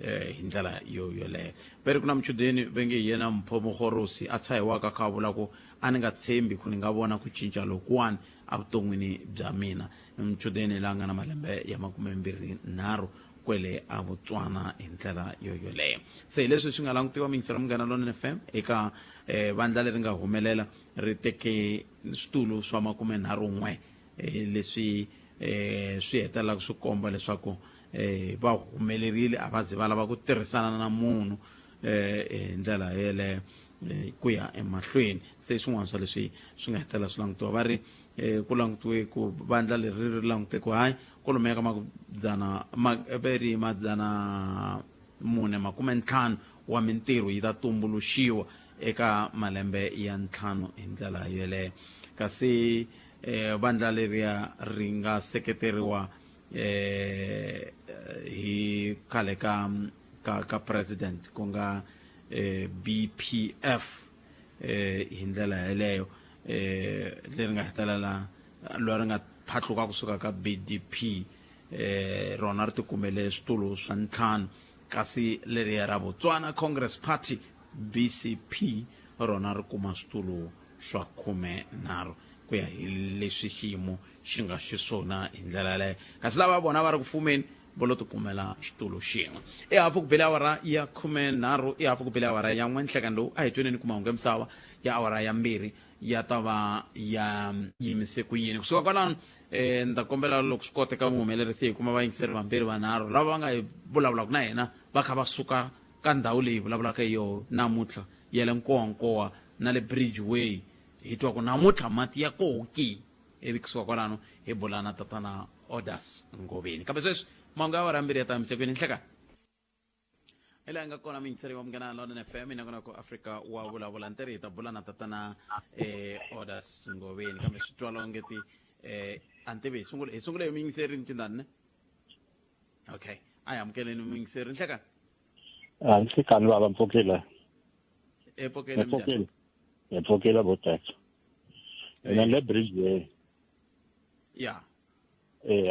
hi ndlela yo yoleyo ve ri ku na muchudeni ve nge hi yena Mpho Mogorosi a tshahiwaka kha a vula ku a ni nga tshembi ku ni nga vona ku cinca lokuwani evuton'wini bya mina. Muchudeni la nga na malembe ya 23 kwele a Botswana hi ndlela yo yoleyo. Se hi leswi swi nga langutiwa miyingiselo Munghana Lonene FM eka vandla leri nga humelela ri teke switulu swa 31 leswi swi hetelelaka swi komba leswaku va humelerile a va ze va lava ku tirhisana na munhu hi ndlela yeleyo ku ya emahlweni. Se swin'wana swa leswi swi nga hetelela swi langutiwa va ri ku langutiwe ku vandla leri ri langute ku hayi kwalomuya ka madzana ve ri 450 wa mintirho yi ta tumbuluxiwa eka malembe ya ntlhanu hi ndlela yeleyo. Kasi vandla leriya ri nga seketeriwa hi khale ka ka ka president ku nga BPF hi ndlela yeleyo leri nga hetelela loyi ri nga phatluka kusuka ka BDP rona ri tikumele switulu swa ntlhanu kasi leriya ra Botswana Congress Party BCP rona ri kuma switulu swa 13 ku ya hi leswi xiyimo xi nga xiswona hi ndlela yaleyo. Kasi lava vona va ri ku fumeni vo lo tikumela xitulu xin'we. I hafu ku bile awara ya 13, i hafu ku bile awara ya n'we nhlekani lowu. A hi tweneni ku mahungu ya misava ya awara ya mbirhi ya ta va ya yimise ku yini. Kusuka kwalano ni ta kombela loko swi koteka muhumelerisi hi kuma vayingiseri vambirhi vanharhu lava va nga hi vulavulaka na hina va kha va suka ka ndhawu leyi hi vulavulaka hi yoho namuntlha ya le Nkowankowa na le Bridgeway, hi twa ku namuntlha mati ya koho ki. Ivi kusuka kwalano hi bula na tatana Odas Ngoveni. Kambe sweswi mahungu ya awara ya mbirhi ya ta yimisekwini nhlekani. Hi laha nga kona muyingiseri wa Munghana Lonene FM ina kona ku Afrika wa vulavula ntirhi hi ta bula na tatana Odas Ngoveni. Kambe swi twala ongeti a ni tivi hi sungule hi sungule hi muyingiseri ncindani ne? Okay, a hi amukeleni muyingiseri nhlekani. A nhlikani baba mpfukile. E pfukile Mpfukile. Hi pfukile boteka. Mina le Bridgeway. Ya.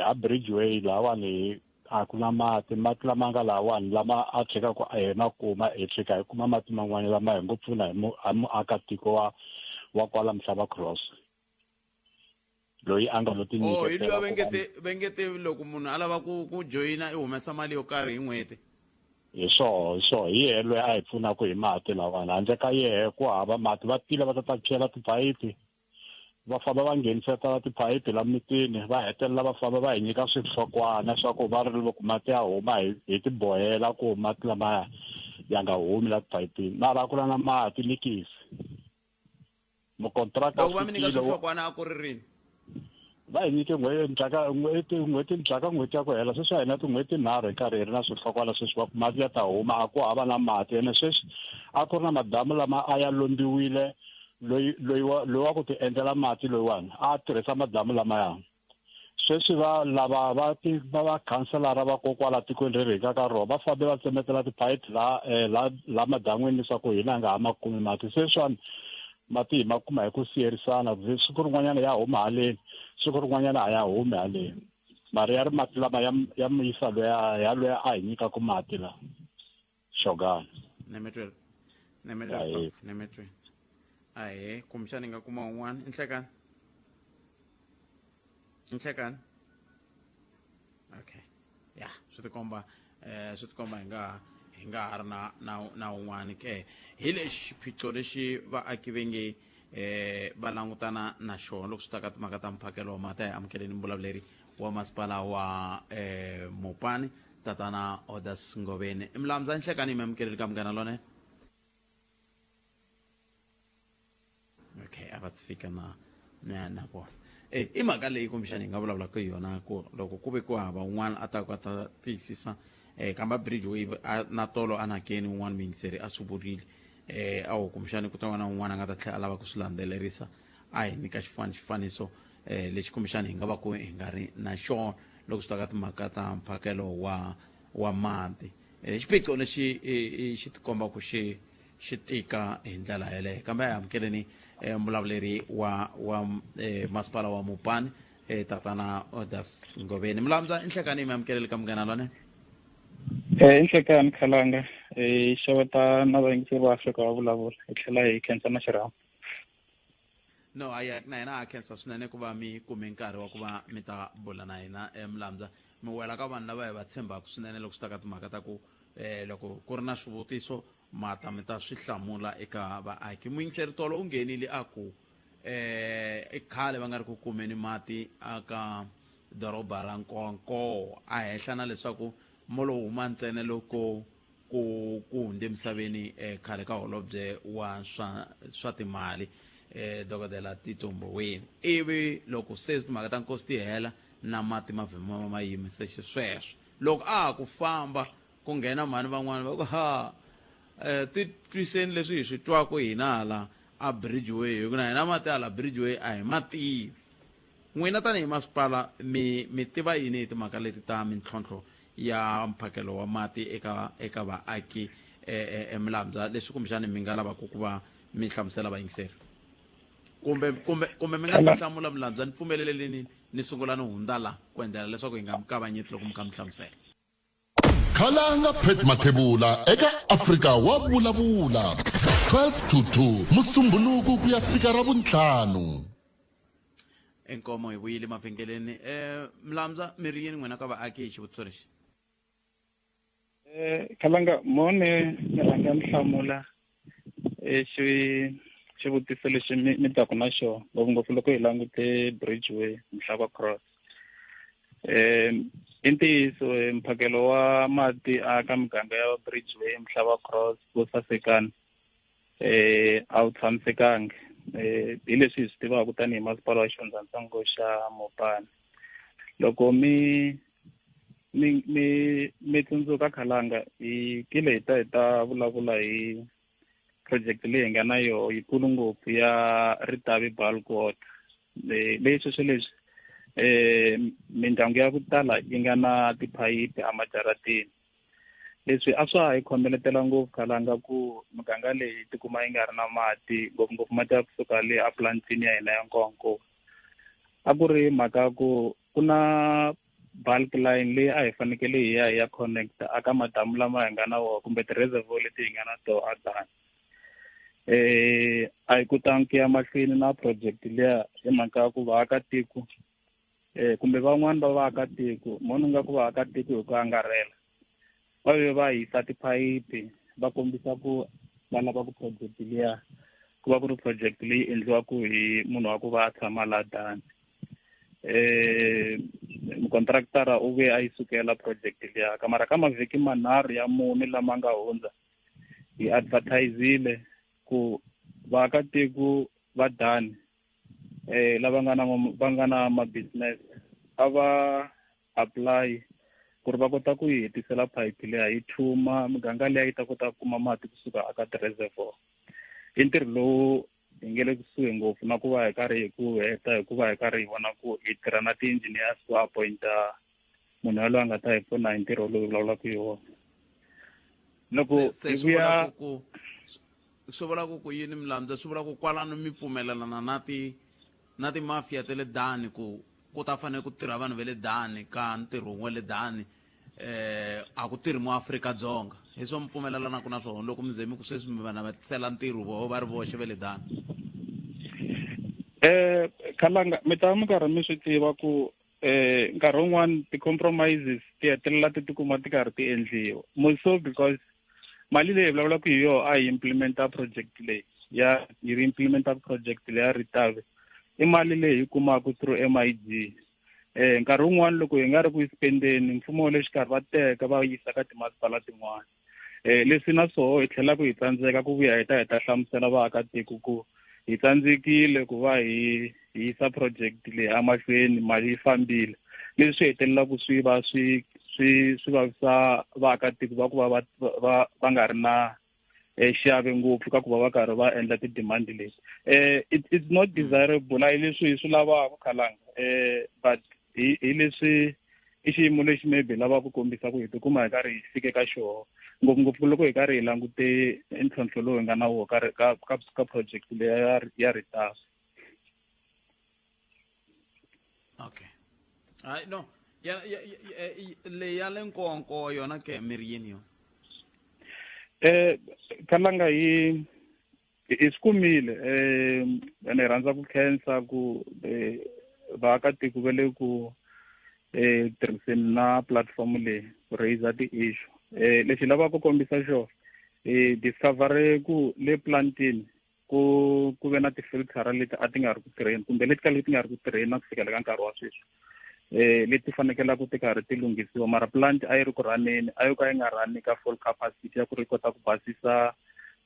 A Bridgeway lawani a ku na mati, mati lama nga lawani lama a tshika ku a hi ma kuma hi tshika hi kuma mati man'wana lama hi ngo pfuna hi muakatiko wa wa kwala Mhlaba Cross. Loyi a nga lo Oh, hi tinyiketela luya ku va vengete vengete loko munhu a lava ku ku joyina i humesa mali yo karhi hi n'hweti. Hi swoho, hi swoho, hi yehe loyi a hi pfunaka hi mati lawani. Handle ka yehe ku hava mati. Va tile va ta ta chela tiphayiphi, va famba va ngheniseta tiphayiphi la mitini, va hetelela va famba va hi nyika swihlokwana swa ku va ri loko mati ya huma hi hi ti bohela ku mati lamaya ya nga humi la tiphayipini. Mara a ku na na mati likisi. Mukontraka Loko va mi nyika swihlokwana a ku ri rini? Va hi nyike n'hweti n'hweti n'hweti ndzhaka n'hweti ya ku hela sweswi a hi na tin'hweti nharhu hi karhi hi ri na swihlokwana sweswi va ku mati ya ta huma a ku hava na mati ene sweswi a ku ri na madamu lama a ya lombiwile loyi loyi wa loyi wa ku ti endlela mati loyiwani a tirhisa madamu lamaya sweswi va lava va ti va va khanselara va kokwala tikweni leri hi nga ka rona va fambe va tsemetela tiphayiphi la la la madan'wini leswaku hina hi nga ha ma kumi mati sweswiwani mati hi ma kuma hi ku siyerisana siku rin'wanyana ya huma haleni siku rin'wanyana a ya humi haleni mara ya ri mati lama ya ya muyisa loya ya loya a hi nyikaka mati la xogana Nemetwela. Nemetwela. Ahee. Nemetwela. Ahee, kumbexana hi nga kuma un'wana. I nhlekani. I nhlekani. Okay. Ya, swi tikomba swi tikomba hi nga hi nga ha ri na na na un'wana ke. Hi lexi xiphiqo lexi vaaki ve nge va langutana na xona loko swi ta ka timhaka ta mphakelo wa mati. A hi amukeleni mbulavuleri wa masipala wa Mopani tatana Odas Ngoveni. Mlamza nhlekani mi amukeleli ka Munghana Lonene. Okay, a va si fika na na na vona. E i mhaka leyi kumbexani hi nga vulavulaka hi yona ku loko ku ve ku hava un'wana a ta ku a ta tiyisisa kambe bridge wave a na tolo a nakeni un'wana muyingiseri a swi vurile awu kumbexani ku ta va na un'wana a nga ta tlhela a lava ku swi landzelerisa a hi nyika xifaniso lexi kumbexani hi nga va ku hi nga ri na xona loko swi ta ka timhaka ta mphakelo wa mati. Xiphiqo lexi xi tikomba ku xi xi tika hi ndlela yeleyo, kambe a hi amukeleni muvulavuleri wa masipala wa Mopani, tatana Odas Ngoveni. Mulambya, i nhlekani mi amukeleli ka Munghana Lonene. I nhlekani Khalanga, hi xeweta na vayingiseri va Afrika va vulavula, hi tlhela hi khensa na xirhambo. No, aya na hina ha khensa swinene ku va mi kume nkarhi wa ku va mi ta bula na hina. Mulambya, mi wela ka vanhu lava hi va tshembaka swinene loko swi ta ka timhaka ta ku loko ku ri na swivutiso ma ta mi ta swi hlamula eka vaaki. Muyingiseri tolo u nghenile a ku i khale va nga ri ku kumeni mati aka doroba ra Nkowankowa, a hehla na leswaku mo lowu huma ntsena loko ku hundze emisaveni khale ka holobye wa swa timali dokodela Tito Mboweni, ivi loko se timhaka ta nkosi ti hela na mati ma vhema ma yimise xisweswo. Loko a ha ku famba ku nghena mhani van'wana va ku ha ti twiseni leswi hi swi twaku hina hala a Bridgeway, hi ku na hina mati hala Bridgeway a hi ma tivi. N'wina tanihi masipala mi tiva yini hi timhaka leti ta mintlhontlho ya mphakelo wa mati eka vaaki eMulambya, leswi kumbexani mi nga lavaka ku va mi hlamusela vayingiseri? Kumbe mi nga si hlamula Mulambya, ni pfumeleleni ni sungula ni hundza la ku endlela leswaku hi nga mi kavanyeti loko mi kha mi hlamusela. Khalanga Pat Mathebula eka Afrika wa vulavula 12 to 2 Musumbhunuku ku ya fika Ravuntlhanu. Inkomo hi vuyile mavhengeleni. Mlamza, mi ri yini n'wina ka vaaki hi xivutiso lexi? Khalanga, mone ni rhanga ni hlamula xivutiso lexi mi taku na xona, ngopfungopfu loko hi langute Bridgeway Mhlava Cross. I ntiyiso mphakelo wa mati a ka miganga ya Bridgeway Mhlava Cross vo Sasekani a wu tshamisekangi, hi leswi hi swi tivaka tanihi masipala wa xifundzatsongo xa Mopani. Loko mi tsundzuka Khalanga, hi kile hi ta hi ta vulavula hi project leyi hi nga na yoho yikulu ngopfu ya Ritavi Bulk Water, leyi sweswo leswi mindyangu ya ku tala yi nga na tiphayiphi emajarateni. Leswi a swa ha hi khomeletela ngopfu Khalanga ku miganga leyi tikuma yi nga ri na mati, ngopfungopfu mati ya kusuka le aplantini ya hina ya Nkowankowa. A ku ri mhaka ku ku na bulk line leyi a hi fanekele hi ya hi ya connect aka madamu lama hi nga na wona kumbe ti-reservoir leti hi nga na tona a dam. A hi kotangi ku ya mahlweni na project liya hi mhaka ya ku vaakatiko kumbe van'wani va vaakatiko, moni nga ku vaakatiko hi ku angarhela, va ve va hisa tiphayiphi va kombisa ku va lava ku project liya ku va ku ri project leyi endliwaka hi munhu wa ku va a tshama la Dani. Mukontraktara u vuye a yi sukela project liya, ka mara ka mavhiki manharhu ya mune lama nga hundza hi advertisile ku vaakatiko va Dani lava nga na va nga na ma business a va apply ku ri va kota ku yi hetisela pipe liya yi thuma miganga liya yi ta kota ku kuma mati kusuka aka ti-reservoir. I ntirho lowu hi nge le kusuhi ngopfu na ku va hi karhi hi ku heta, hikuva hi karhi hi vona ku hi tirha na ti-engineers ku appointa munhu yaloye a nga ta hi pfuna hi ntirho lowu hi vulavulaka hi wona. Loko hi vuya swi vula ku ku yini Mlamza? Swi vula ku kwalano mi pfumelelana na ti na ti-mafia ta le Dani ku ku ta fanele ku tirha vanhu va le Dani ka ntirho wa le Dani, a ku tirhi mu Afrika-Dzonga. Hi swo mi pfumelelanaka na swona loko mi ze mi ku sweswi mi vanhu va tisela ntirho voho va ri voxe va le Dani? Khalanga, mi ta mi karhi mi swi tiva ku nkarhi wun'wani ti-compromises ti hetelela ti tikuma ti karhi ti endliwa, more so because mali leyi hi vulavulaka hi yona a hi implementa project leyi ya hi ri implementa project leyi ya Ritavi, i mali leyi hi kumaka through MIG. Nkarhi wun'wani loko hi nga ri ku yi spendeni, mfumo wa le xikarhi va teka va yisa ka timasipala tin'wana. Leswi na swoho hi tlhela ku hi tsandzeka ku vuya hi ta hi ta hlamusela vaakatiko ku Hi tsandzekile ku va hi hi yisa project leyi emahlweni, mali yi fambile, leswi swi hetelelaka swi va swi swi swi vavisa vaakatiko va ku va va va va nga ri na xiave ngopfu ka ku va va karhi va endla ti-demand leti. It's not desirable, a hi leswi hi swi lavaka, Khalanga, but hi leswi i xiyimo lexi maybe lava ku kombisa ku hi tikuma hi karhi hi fike ka xoho, ngopfungopfu loko hi karhi hi langute ntlhontlho lowu hi nga na wona ka project leya ya Ritasa. Okay, hayi no, ya leyi ya le Nkonko yona ke, mi ri yini yona? Khalanga, hi swi kumile, ene hi rhandza ku khensa ku vaakatiko va le ku tirhiseni na platform leyi ku raise ti-issue. Lexi lavaka ku kombisa xona, hi discover ku le plantini ku ve na ti-filter leti a ti nga ri ku tirheni, kumbe leti ka leti nga ri ku tirheni na ku fikela ka nkarhi wa sweswi, leti fanekelaka ti karhi ti lunghisiwa. Mara plant a yi ri ku rhaneni, a yo ka yi nga rhani ka full capacity ya ku ri kota ku basisa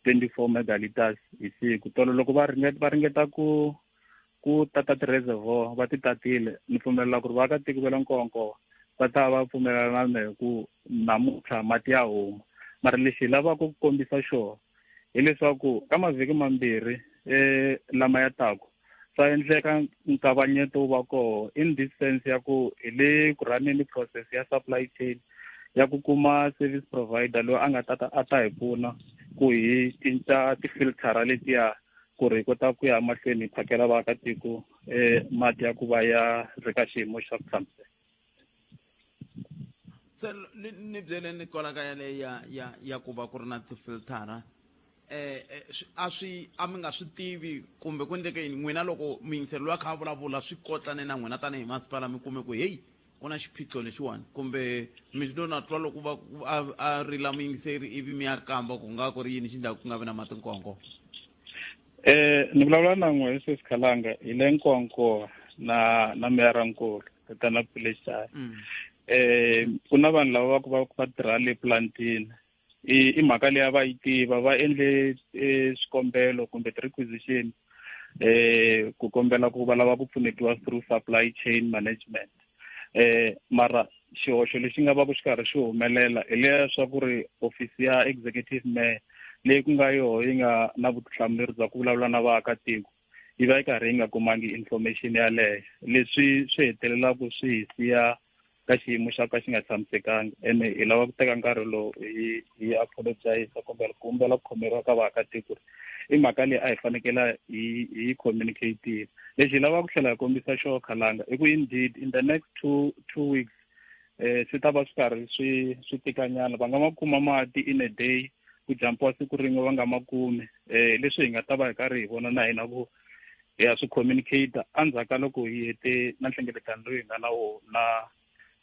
24 megaliters hi siku. Tolo loko va ringeta ku tata ti-reservoir, va ti tatile. Ni pfumelela ku ri vaakatiko va le Nkonko va ta va pfumelelana na hi ku namuntlha mati ya huma. Mara lexi hi lavaka ku kombisa xona hileswaku ka mavhiki 2 lama ya taku, swa endleka nkavanyeto wu va koho, in this sense ya ku hi le ku rhaneni process ya supply chain ya ku kuma service provider loyi a nga ta a ta hi pfuna ku hi cinca tifiltara letiya, ku ri hi kota ku ya mahlweni hi phakela vaakatiko mati ya ku va ya ri ka xiyimo xa ku tshamiseka. Se ni byeleni kwala ka yaleyo ya ku va ku ri na tifiltara, a swi a mi nga swi tivi kumbe ku endleke yini n'wina loko muyingiseri loyi a kha a vulavula swi kotlane na n'wina tanihi masipala, mi kume ku heyi, ku na xiphiqo lexiwani, kumbe mi lo na twa loko va a rila muyingiseri ivi mi ya kamba ku nga ku ri yini xi endlaka ku nga vi na mati Nkonko? Ni vulavula na n'we sweswi, Khalanga, hi le Nkonko na meyara nkulu, Tatana Pulexani. Ku na vanhu lava va ku va tirha le plantini, i mhaka leyi a va yi tiva, va endle swikombelo kumbe ti-requisition ku kombela ku va lava ku pfunetiwa through supply chain management. Mara xihoxo lexi nga va ku xi karhi xi humelela hi leswaku ri ofisi ya executive mayor, leyi ku nga yoho yi nga na vutihlamuleri bya ku vulavula na vaakatiko, yi va yi karhi yi nga kumangi information yaleyo, leswi swi hetelelaka swi hi siya ka xiyimo xa ka xi nga tshamisekanga. Ene hi lava ku teka nkarhi lowu hi apologize kumbe ku kombela ku khomeriwa ka vaakatiko, i mhaka leyi a hi fanekela hi communicate. Lexi hi lava ku tlhela hi kombisa xo, Khalanga, i ku indeed in the next 2 weeks swi ta va swi karhi swi tikanyana. Va nga ma kuma mati in a day, ku jampiwa siku rin'we va nga ma kumi, leswi hi nga ta va hi karhi hi vona na hina ku hi ya swi communicate endzhaku ka loko hi hete na nhlengeletano loyi hi nga na wona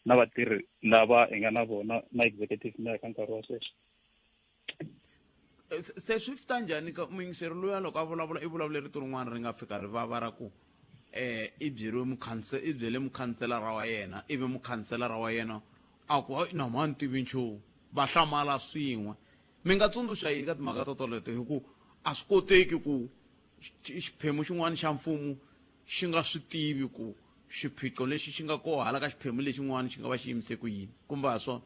na vatirhi lava hi nga na vona na executive mayor ka nkarhi wa sweswi. Se swi fita njhani ka muyingiseri luya loko a vulavula, i vulavule rito rin'wana ri nga fika ri vava ra ku i byeriwe i byele mukhanselara wa yena, ivi mukhanselara wa yena a ku hayi, na mani tivi nchumu, va hlamala swin'we. Mi nga tsundzuxa yini ka timhaka to toleto, hi ku a swi koteki ku xiphemu xin'wana xa mfumo xi nga swi tivi ku xiphiqo lexi xi nga koho hala ka xiphemu lexin'wana xi nga va xi yimise ku yini, kumbe ha swona?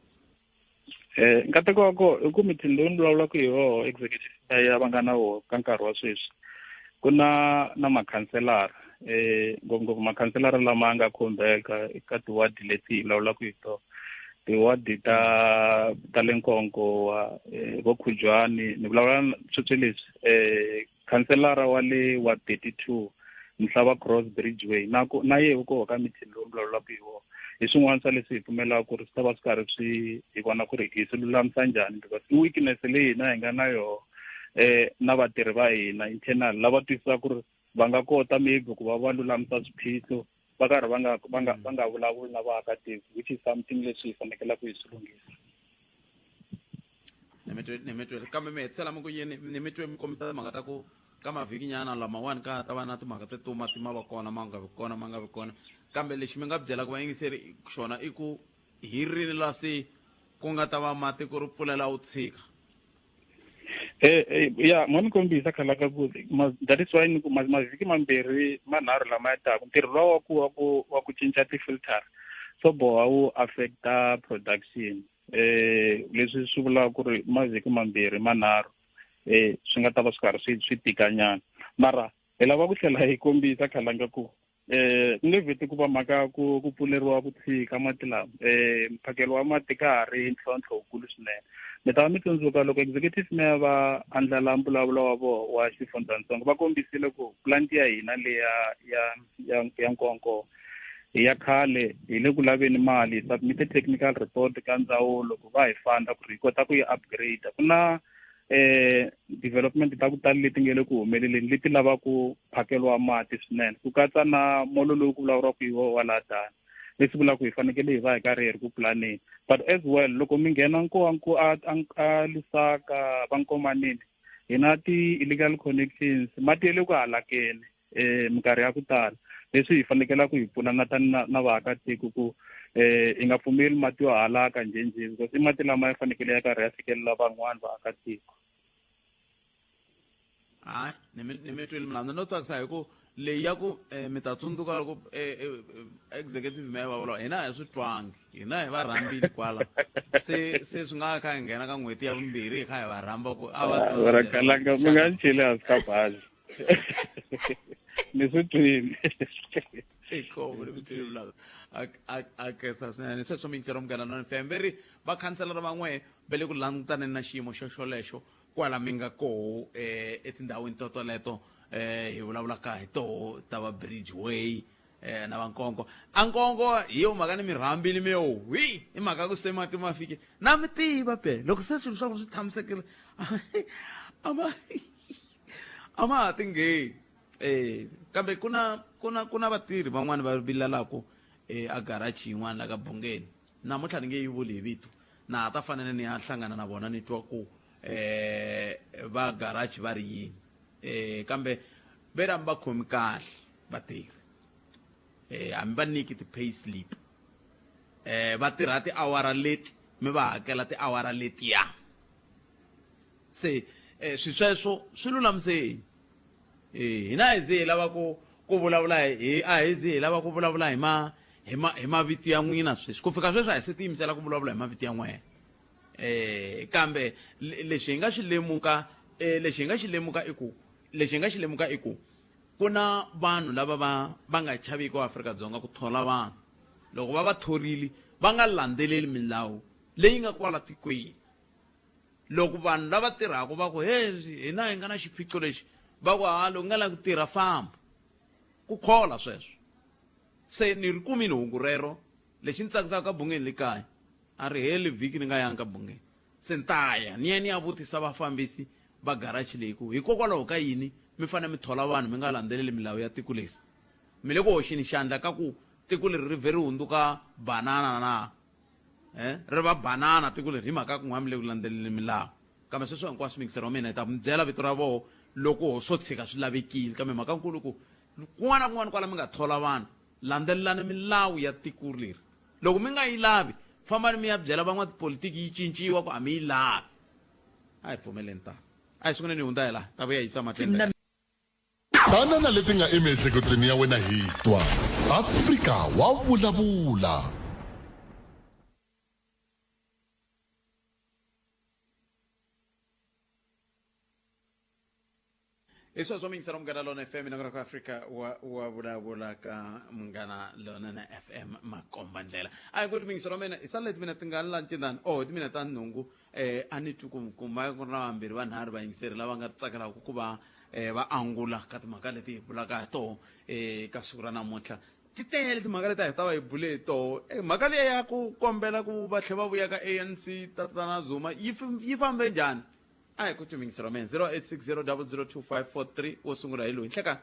Nkateko wa kona i ku mithini lowu ni vulavulaka hi yoho, executive ya va nga na woho ka nkarhi wa sweswi, ku na makhanselara, ngopfungopfu makhanselara lama nga khumbeka eka tiwadi leti hi vulavulaka hi tona, tiwadi ta le Nkonko wa vo Khujwani. Ni vulavula sweswi leswi, khanselara wa le wa 32, Mhlava Cross Bridgeway, na ku na yehe u koho ka mithini lowu vulavulaka hi wona. Hi swin'wana swa leswi hi pfumelaka ku ri swi ta va swi karhi swi hi vona ku ri hi swi lulamisa njhani, because i weakness leyi hina hi nga na yoho na vatirhi va hina internal lava twisisaka ku ri va nga kota maybe ku va va lulamisa swiphiqo va karhi va nga vulavuli na vaakatiko, which is something leswi hi fanekelaka hi swi lunghisa. Ni mi twile, kambe mi hetisela mi ku yini? Ni mi twe mi kombisa timhaka ta ku ka mavhikinyana lamawani ka ta va na timhaka teto, mati ma va kona, ma nga vi kona, ma nga vi kona, kambe lexi mi nga byelaka vayingiseri xona i ku hi rini la se ku nga ta va mati ku ri pfulela wu tshika? Ya mo ni kombisa khala ka ku that is why ni ku mavhiki mambirhi manharhu lama ya taka ntirho luwa wa ku wa ku wa ku cinca ti-filter swo boha wu affecta production. Leswi swi vulaka ku ri mavhiki mambirhi manharhu swi nga ta va swi karhi swi tikanyana, mara hi lava ku tlhela hi kombisa khalanga ku ku nge vheti ku va mhaka ku ku pfuleriwa ku tshika mati lama. Mphakelo wa mati ka ha ri ntlhontlho wukulu swinene. Mi ta va mi tsundzuka loko executive mayor va andlala mbulavulo wa vona wa xifundzatsongo, va kombisile ku plant ya hina leya ya Nkonko ya khale hi le ku laveni mali, hi submit technical report ka ndzawulo ku va hi funda ku ri hi kota ku yi upgrade. Ku na development ta ku tala leti nge le ku humeleleni leti lavaka ku phakeliwa mati swinene, ku katsa na molo lowu ku vulavuriwaka hi wona wa laha Dani, leswi vulaka ku hi fanekele hi va hi karhi hi ri ku pulaneni. But as well loko mi nghena nkowanko a Lusaka va Nkomanini, hi na ti-illegal connections, mati ya le ku halakeni minkarhi ya ku tala, leswi hi fanekelaka hi pfunana tani na vaakatiko ku hi nga pfumeli mati yo halaka njhenjhe, because i mati lama ya fanekele ya karhi ya fikelela van'wani vaakatiko. Hayi, ni mi twile mina no tsakisa hi ku leyi ya ku mi ta tsundzuka loko executive mayor va vula hina a hi swi twangi, hina hi va rhambile kwala, se swi nga kha hi nghena ka n'hweti ya vumbirhi hi kha hi va rhamba ku a va Ra kalanga mi nga cheli hansi ka bazi, ni swi twini. Inkomu ni mi twile vulava a khensa swinene. Sweswo miyingisero Munghana Lonene FM ve ri vakhanselara van'we va le ku langutaneni na xiyimo xo xolexo kwala mi nga koho etindhawini to toleto hi vulavulaka hi toho ta va Bridge Way na va Nkonko. A Nkonko hi yo mhaka ni mi rhambile mi yo hi i mhaka ku se mati ma fike na mi tiva pe loko se swilo swa ku swi tshamisekile a ma ha tingheni. Kambe ku na vatirhi van'wani va vilelaka a garage yin'wana la ka Bungeni namuntlha, ni nge yi vuli hi vito, na ha ta fanele ni ya hlangana na vona ni twa ku va garage va ri yini. Kambe ve ri a mi va khomi kahle vatirhi, a mi va nyiki ti-pay slip, va tirha tiawara leti mi va hakela tiawara letiya. Se swi sweswo swi lulamiseni. Hina hi ze hi lava ku vulavula hi a hi ze hi lava ku vulavula hi mavito ya n'wina sweswi, ku fika sweswi a hi se tiyimisela ku vulavula hi mavito ya n'wina. Kambe lexi hi nga xi lemuka lexi hi nga xi lemuka i ku lexi hi nga xi lemuka i ku ku na vanhu lava va nga chaviki Afrika-Dzonga ku thola vanhu, loko va va thorile va nga landzeleli milawu leyi nga kwala tikweni. Loko vanhu lava tirhaka va ku he hina hi nga na xiphiqo lexi, va ku ha loko nga lavi ku tirha famba, ku khola sweswo. Se ni ri kumile hungu rero. Lexi ni tsakisaka ka Bungeni le kaya a ri heli vhiki ni nga yangi ka Bungeni, se ni ta ya ni ya ni ya vutisa vafambisi va garachi leyi ku hikokwalaho ka yini mi fanele mi thola vanhu mi nga landzeleli milawu ya tiko leri, mi le ku hoxeni xandla ka ku tiko leri ri vhe ri hundzuka banana na ri va banana tiko leri hi mhaka ya ku n'wa mi le ku landzeleli milawu. Kambe sweswo hinkwaswo mingisero wa mina hi ta mi byela vito ra voho loko swo tshika swi lavekile. Kambe mhaka nkulu ku kun'wana na kun'wana kwala mi nga thola vanhu, landzelelani milawu ya tiko leri. Loko mi nga yi lavi, fambani mi ya byela van'watipolitiki yi cinciwa ku a mi yi lavi. A hi pfumeleni tano, a hi sunguleni hi hundza hi laha ta vuya yisa mahlweni. Tana na leti nga emiehleketweni ya wena hi twa. Afrika wa vulavula. Hi sweswo miyingisela Munghana Lona FM na ku Afrika wa vulavula ka Munghana Lona na FM makomba ndlela. A hi ku ri miyingiselo wa mina hi sale timina tingani la ncindani oh timina ta nhungu. A ni twi ku kumba ku ri na vambirhi vanharhu vayingiseri lava nga tsakelaka ku va va angula ka timhaka leti hi bulaka hi toho ka siku ra namuntlha. Ti tele timhaka leti a hi ta va hi bule hi toho. Mhaka liya ya ku kombela ku va tlhela va vuya ka ANC tatana Zuma yi fambe njhani? A hi ku twi miyingiselo wa mina 0860 002543 wo sungula hi loyi nhlekani.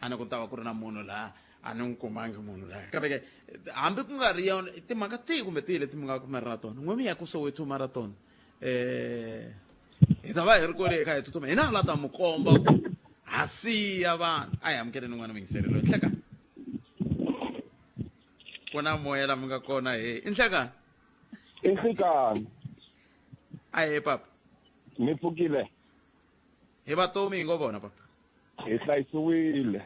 A ni ku ta va ku ri na munhu laha, a ni n'wi kumangi munhu laha. Kambe ke hambi ku nga ri yona timhaka tihi kumbe tihi leti mi nga ku mi ri na tona, n'we mi ya ku Soweto Marathon hi ta va hi ri kwele hi kha hi tsutsuma, hina hala ta mi komba ku ha siya vanhu. A hi amukeleni n'wana muyingiseri loyi nhleka. Ku na moya la mi nga kona he. I nhlekani? I nhlikani. Ahee papa. Mi pfukile? Hi vatomi hi ngo vona papa. Hi hlayisiwile.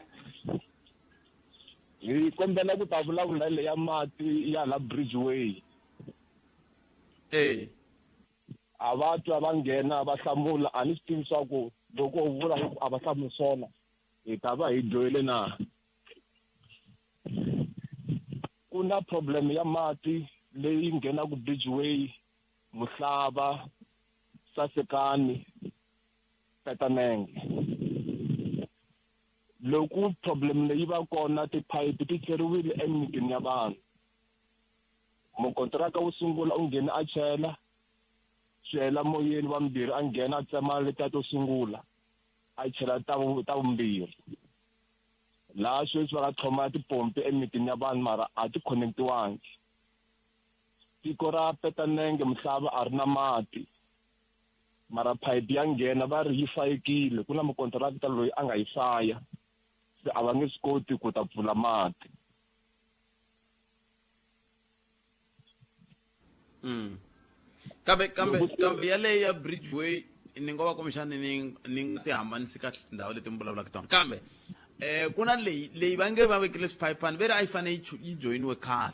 Hi kombela ku ta vulavula leya mati ya la Bridgeway. Eh. A va twa va nghena va hlamula a ni swi tivi swa ku loko u vula ku a va hlamuli swona hi ta va hi dyohile na. Ku na problem ya mati leyi nghenaka Bridgeway, Muhlava, Sasekani, Petanenge. Loko problem leyi va kona tiphayiphi ti cheriwile emimitini ya vanhu. Mukontiraka wo sungula u nghene a chela, swi hela moyeni, wa vumbirhi a nghena a tsema letiya to sungula a chela ta ta vumbirhi. Laha sweswi va nga tlhoma tipompi emimitini ya vanhu mara a ti khonekitiwangi. Tiko ra Petanenge Muhlava a ri na mati mara phayiphi ya nghena va ri yi fayekile ku na mukontirakta loyi a nga yi faya se a va nge swi koti ku ta pfula mati. Kambe kambe kambe yaleyo ya Bridgeway ni ngo va kumbexani ni ni nga ti hambanisi kahle tindhawu leti mi vulavulaka tona kambe eh ku na leyi leyi va nge va vekile swiphayiphani ve ri a yi fanele yi joyiniwe khale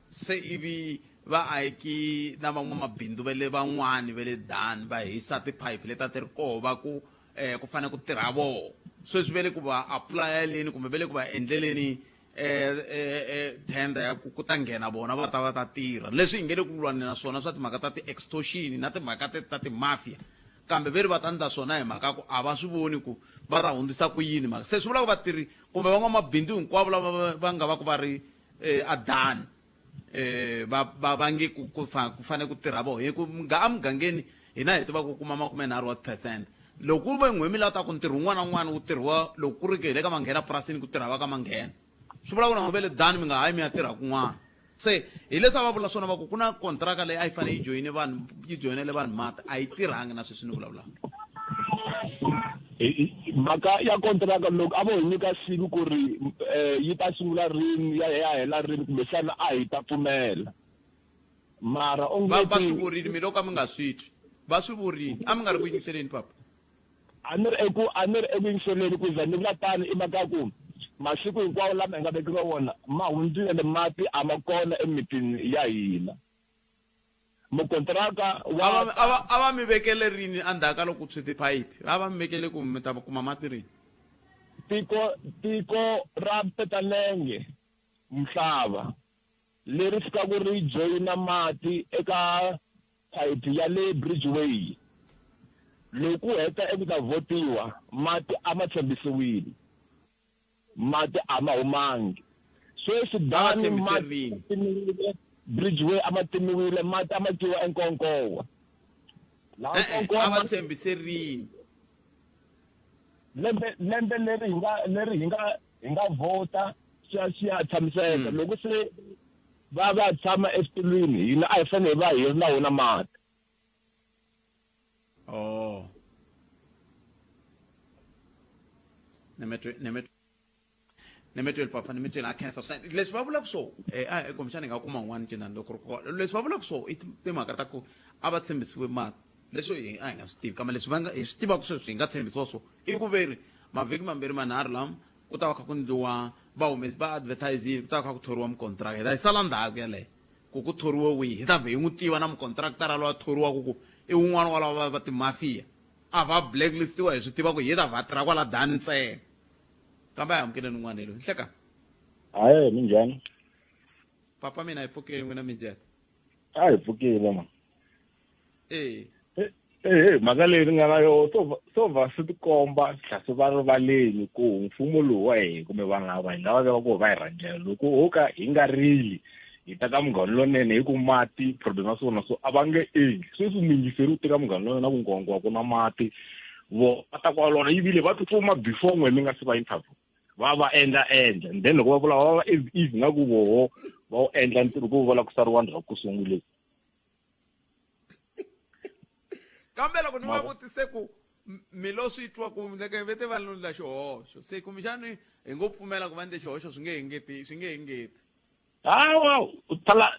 se ivi vaaki na van'wamabindzu va le van'wani va le Dan va hisa tiphayiphi leti a ti ri koho va ku um ku fanele ku tirha voho sweswi ve le ku va apulayeleni kumbe ve le ku va endleleni um tender ya ku ku ta nghena vona va ta va ta tirha leswi hi nge le ku lwani na swona swa timhaka ta ti-extortion na timhaka ta ti-mafia kambe ve ri va ta ndla swona hi mhaka ku a va swi voni ku va ta hundzisa ku yini mhaka se swi vula ku vatirhi kumbe van'wamabindzu hinkwavo lava va nga va ku va ri a Dan va va va nge ku ku fa ku fanele ku tirha voho hi ku emugangeni hina hi tiva ku kuma 30 wa percent loko ku ve n'hwemi la ta ku ntirho wun'wana na wun'wana wu tirhiwa loko ku ri ke hi le ka manghena purasini ku tirha va ka manghena swi vula ku na ve le Dan mi nga hayi mi ya tirha kun'wana se hi leswi a va vula swona va ku ku na kontraka leyi a yi fanele yi joyine vanhu yi joyinele vanhu mati a yi tirhangi na sweswi ni vulavulaka. Mhaka ya kontraka loko a vo hi nyika siku ku ri um yi ta sungula rini ya ya hela rini kumbexana a hi ta pfumela mara onge va swi vurini mi loko a mi nga swi twi va swi vurini a mi nga ri ku yingiseleni papa a ni ri eku a ni ri eku yingiseleni ku za ni vula tani i mhaka ku masiku hinkwawo lama hi nga vekeriwa wona ma hundzile ende mati a ma kona emimitini ya hina Mukontiraka wa A va, a va, a va mi vekele rini endzhaku ka loko ku tshwe tiphayiphi? A va mi vekele ku mi ta kuma mati rini? Tiko, tiko ra Petalenge, Mhlava, leri fikaka ri joyina mati eka phayiphi ya le Bridgeway. Loko ku heta eku ta vhotiwa, mati a ma tshembisiwile. Mati a ma humangi. Sweswi A va Dani tshembise mati rini? ma timiwile, Bridgeway a ma timiwile, mati a ma kiwa eNkonkowa. Laha E-e, Nkonkowa a va mati tshembise rini? lembe lembe leri hi nga leri hi nga hi nga vhota swi ya swi ya tshamiseka. Loko se va va tshama eswitulwini hina a hi fanele hi va hi ri na wona mati. Oh. Nemetwe nemetweli papa nemetweli a khensa swinene leswi va vulaka swo eh, a kumbexana hi nga kuma un'wana cinani loko ri kona leswi va vulaka swo i timhaka ta ku a va tshembisiwe mati leswi hi a hi nga swi tivi kambe leswi va nga hi swi tivaka sweswi hi nga tshembisiwa swo i ku veri mavhiki mambirhi manharhu lama ku ta va kha ku ndliwa va humesi va advertising ku ta va kha ku thoriwa mukontraka hi ta yi sala ndzhaku yaleyo ku ku thoriwe wihi hi ta vhe hi n'wi tiva na mukontraktara loyi a thoriwaka ku i wun'wana wa lava va timafiya a va blacklistiwa hi swi tiva ku hi ta va tirha kwala dani ntsena kambe a hi amukeleni un'wana hi loyi nhleka Hayi minjhani? Papa mina hi pfukile n'wina minjhani? A hi pfukile ma. Eh. Eh, mhaka leyi ni nga na yo swo va swi tikomba swi tlhela swi va rivaleni ku mfumo lowu wa hina kumbe vanhu lava hi nga va veka ku va hi rhangela loko ho ka hi nga rili hi ta ka munghana lonene hi ku mati problem ya swona so a va nge endli sweswi muyingiseri u teka munghana lonene na ku nkongo ku na mati vo va ta kwalona yi vile va tsutsuma before n'we mi nga se va interview va va endla endla and then loko va vula va va easy nga ku voho va wu endla ntirho ku va la ku sariwa ndzhaku ku sunguleni Kambe loko ni va vutise ku mi lo swi twa ku leke ve te va endla xihoxo se kumbexani hi ngo pfumela ku va endle xihoxo swi nge hingeti swi nge hingeti. Hawa tala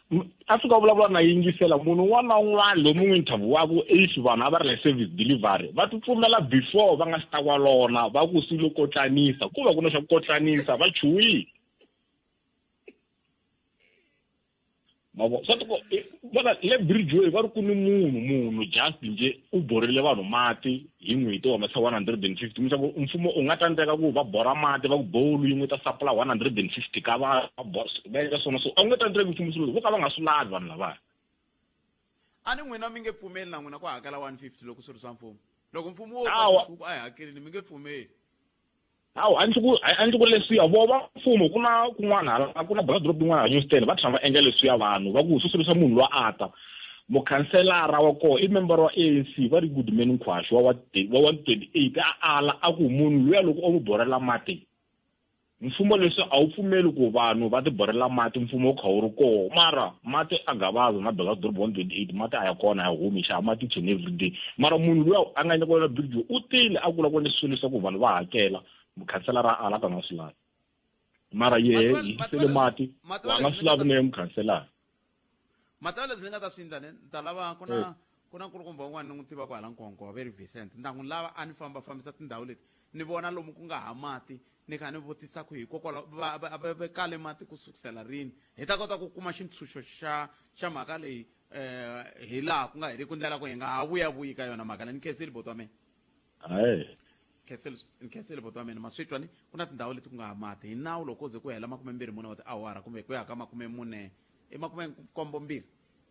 a fika vulavula na yingisela munhu un'wana na un'wana lomu n'wi interviewaku if vanhu a va ri na service delivery va ti pfumela before va nga si ta kwalona va ku swi lo kotlanisa ku va ku na xa ku kotlanisa va chuhile. Mavo swa tiko vona le bridgeway va ri ku ni munhu munhu just nje u borile vanhu mati hi n'hweti u humesa 150 mi ku mfumo u nga tsandzeka ku va bora mati va ku bowulu yin'we ta supply 150 ka va va endla swona so a wu nge tsandzeki mfumo swilo vo ka va nga swi lavi vanhu lavaya. A ni n'wina mi nge pfumeli na n'wina ku hakela 150 loko swi ri swa mfumo loko mfumo wo Hawa. ka ku a hi hakelini mi nge pfumeli. Hawu a ndzi ku a ndzi ku leswiya vo va mfumo ku na kun'wana hala ku na drop yin'wana hala Newston va tshama va endla leswiya vanhu va ku susurisa munhu loyi a ta mukhanselara wa kona i member wa ANC va ri Goodman Nkhwashu wa wa 128 a ala a ku munhu luya loko o n'wi borela mati mfumo leswi a wu pfumeli ku vanhu va ti borela mati mfumo wu kha wu ri koho mara mati a Gavaza na Burgersdorp 128 mati a ya kona ya humi xava mati each and every day mara munhu luya a nga endla kwala bridge u tile a kula ku endla swilo leswaku vanhu va hakela mukhanselara a ala ka nga swi lavi mara yehe hi tisele mati wa nga swi lavi na ye mukhanselara. Matava leswi ni nga ta swi endla ne ni ta lava ku na ku na nkulukumba un'wana ni n'wi tivaka hala Nkowankowa ve ri Vincent ni ta n'wi lava a ni famba fambisa tindhawu leti ni vona lomu ku nga ha mati ni kha ni vutisa ku hikokwalaho va va va va kale mati ku sukusela rini hi ta kota ku kuma xintshunxo xa xa mhaka leyi eh hi laha ku nga heriki ndlela ku hi nga ha vuyavuyi ka yona mhaka leyi ni khensile boti wa mina. Hayi. Khensile ni khensile boti wa mina ma swi twa ni ku na tindhawu leti ku nga ha mati hi nawu loko ko ze ku hela 24 wa tiawara kumbe ku ya ka 40 i 72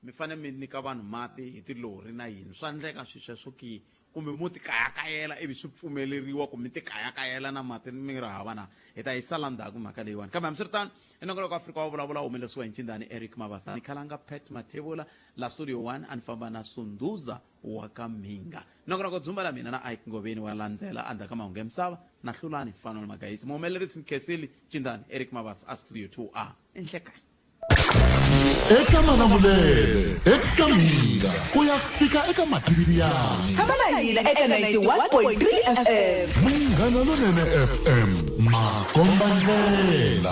mi fanele mi nyika vanhu mati hi tilori na yini swa endleka swi sweswo ki kumbe mo ti kayakayela ivi swi pfumeleriwa ku mi ti kayakayela na mati mi ri hava na hi ta yi sala ndzhaku mhaka leyiwani kambe hambiswiritano i nongonoko wa Afrika wa vulavula humelerisiwa hi ncindani Eric Mabasa ni khalanga Pat Mathebula la studio 1 a ni famba na Sunduza wa ka Mhinga nongonoko dzumba la mina na Ike Ngoveni wa landzela endzhaku ka mahungu ya misava na Hlulani Fanuel Magayisi muhumelerisi Mkheseli Cindani Eric Mabasa a studio 2A enhlekani. Eka Malamulele, eka Mhinga ku ya fika eka Matiriyani. Tshama na hina eka 91.3 FM. Munghana Lonene FM, makombandlela.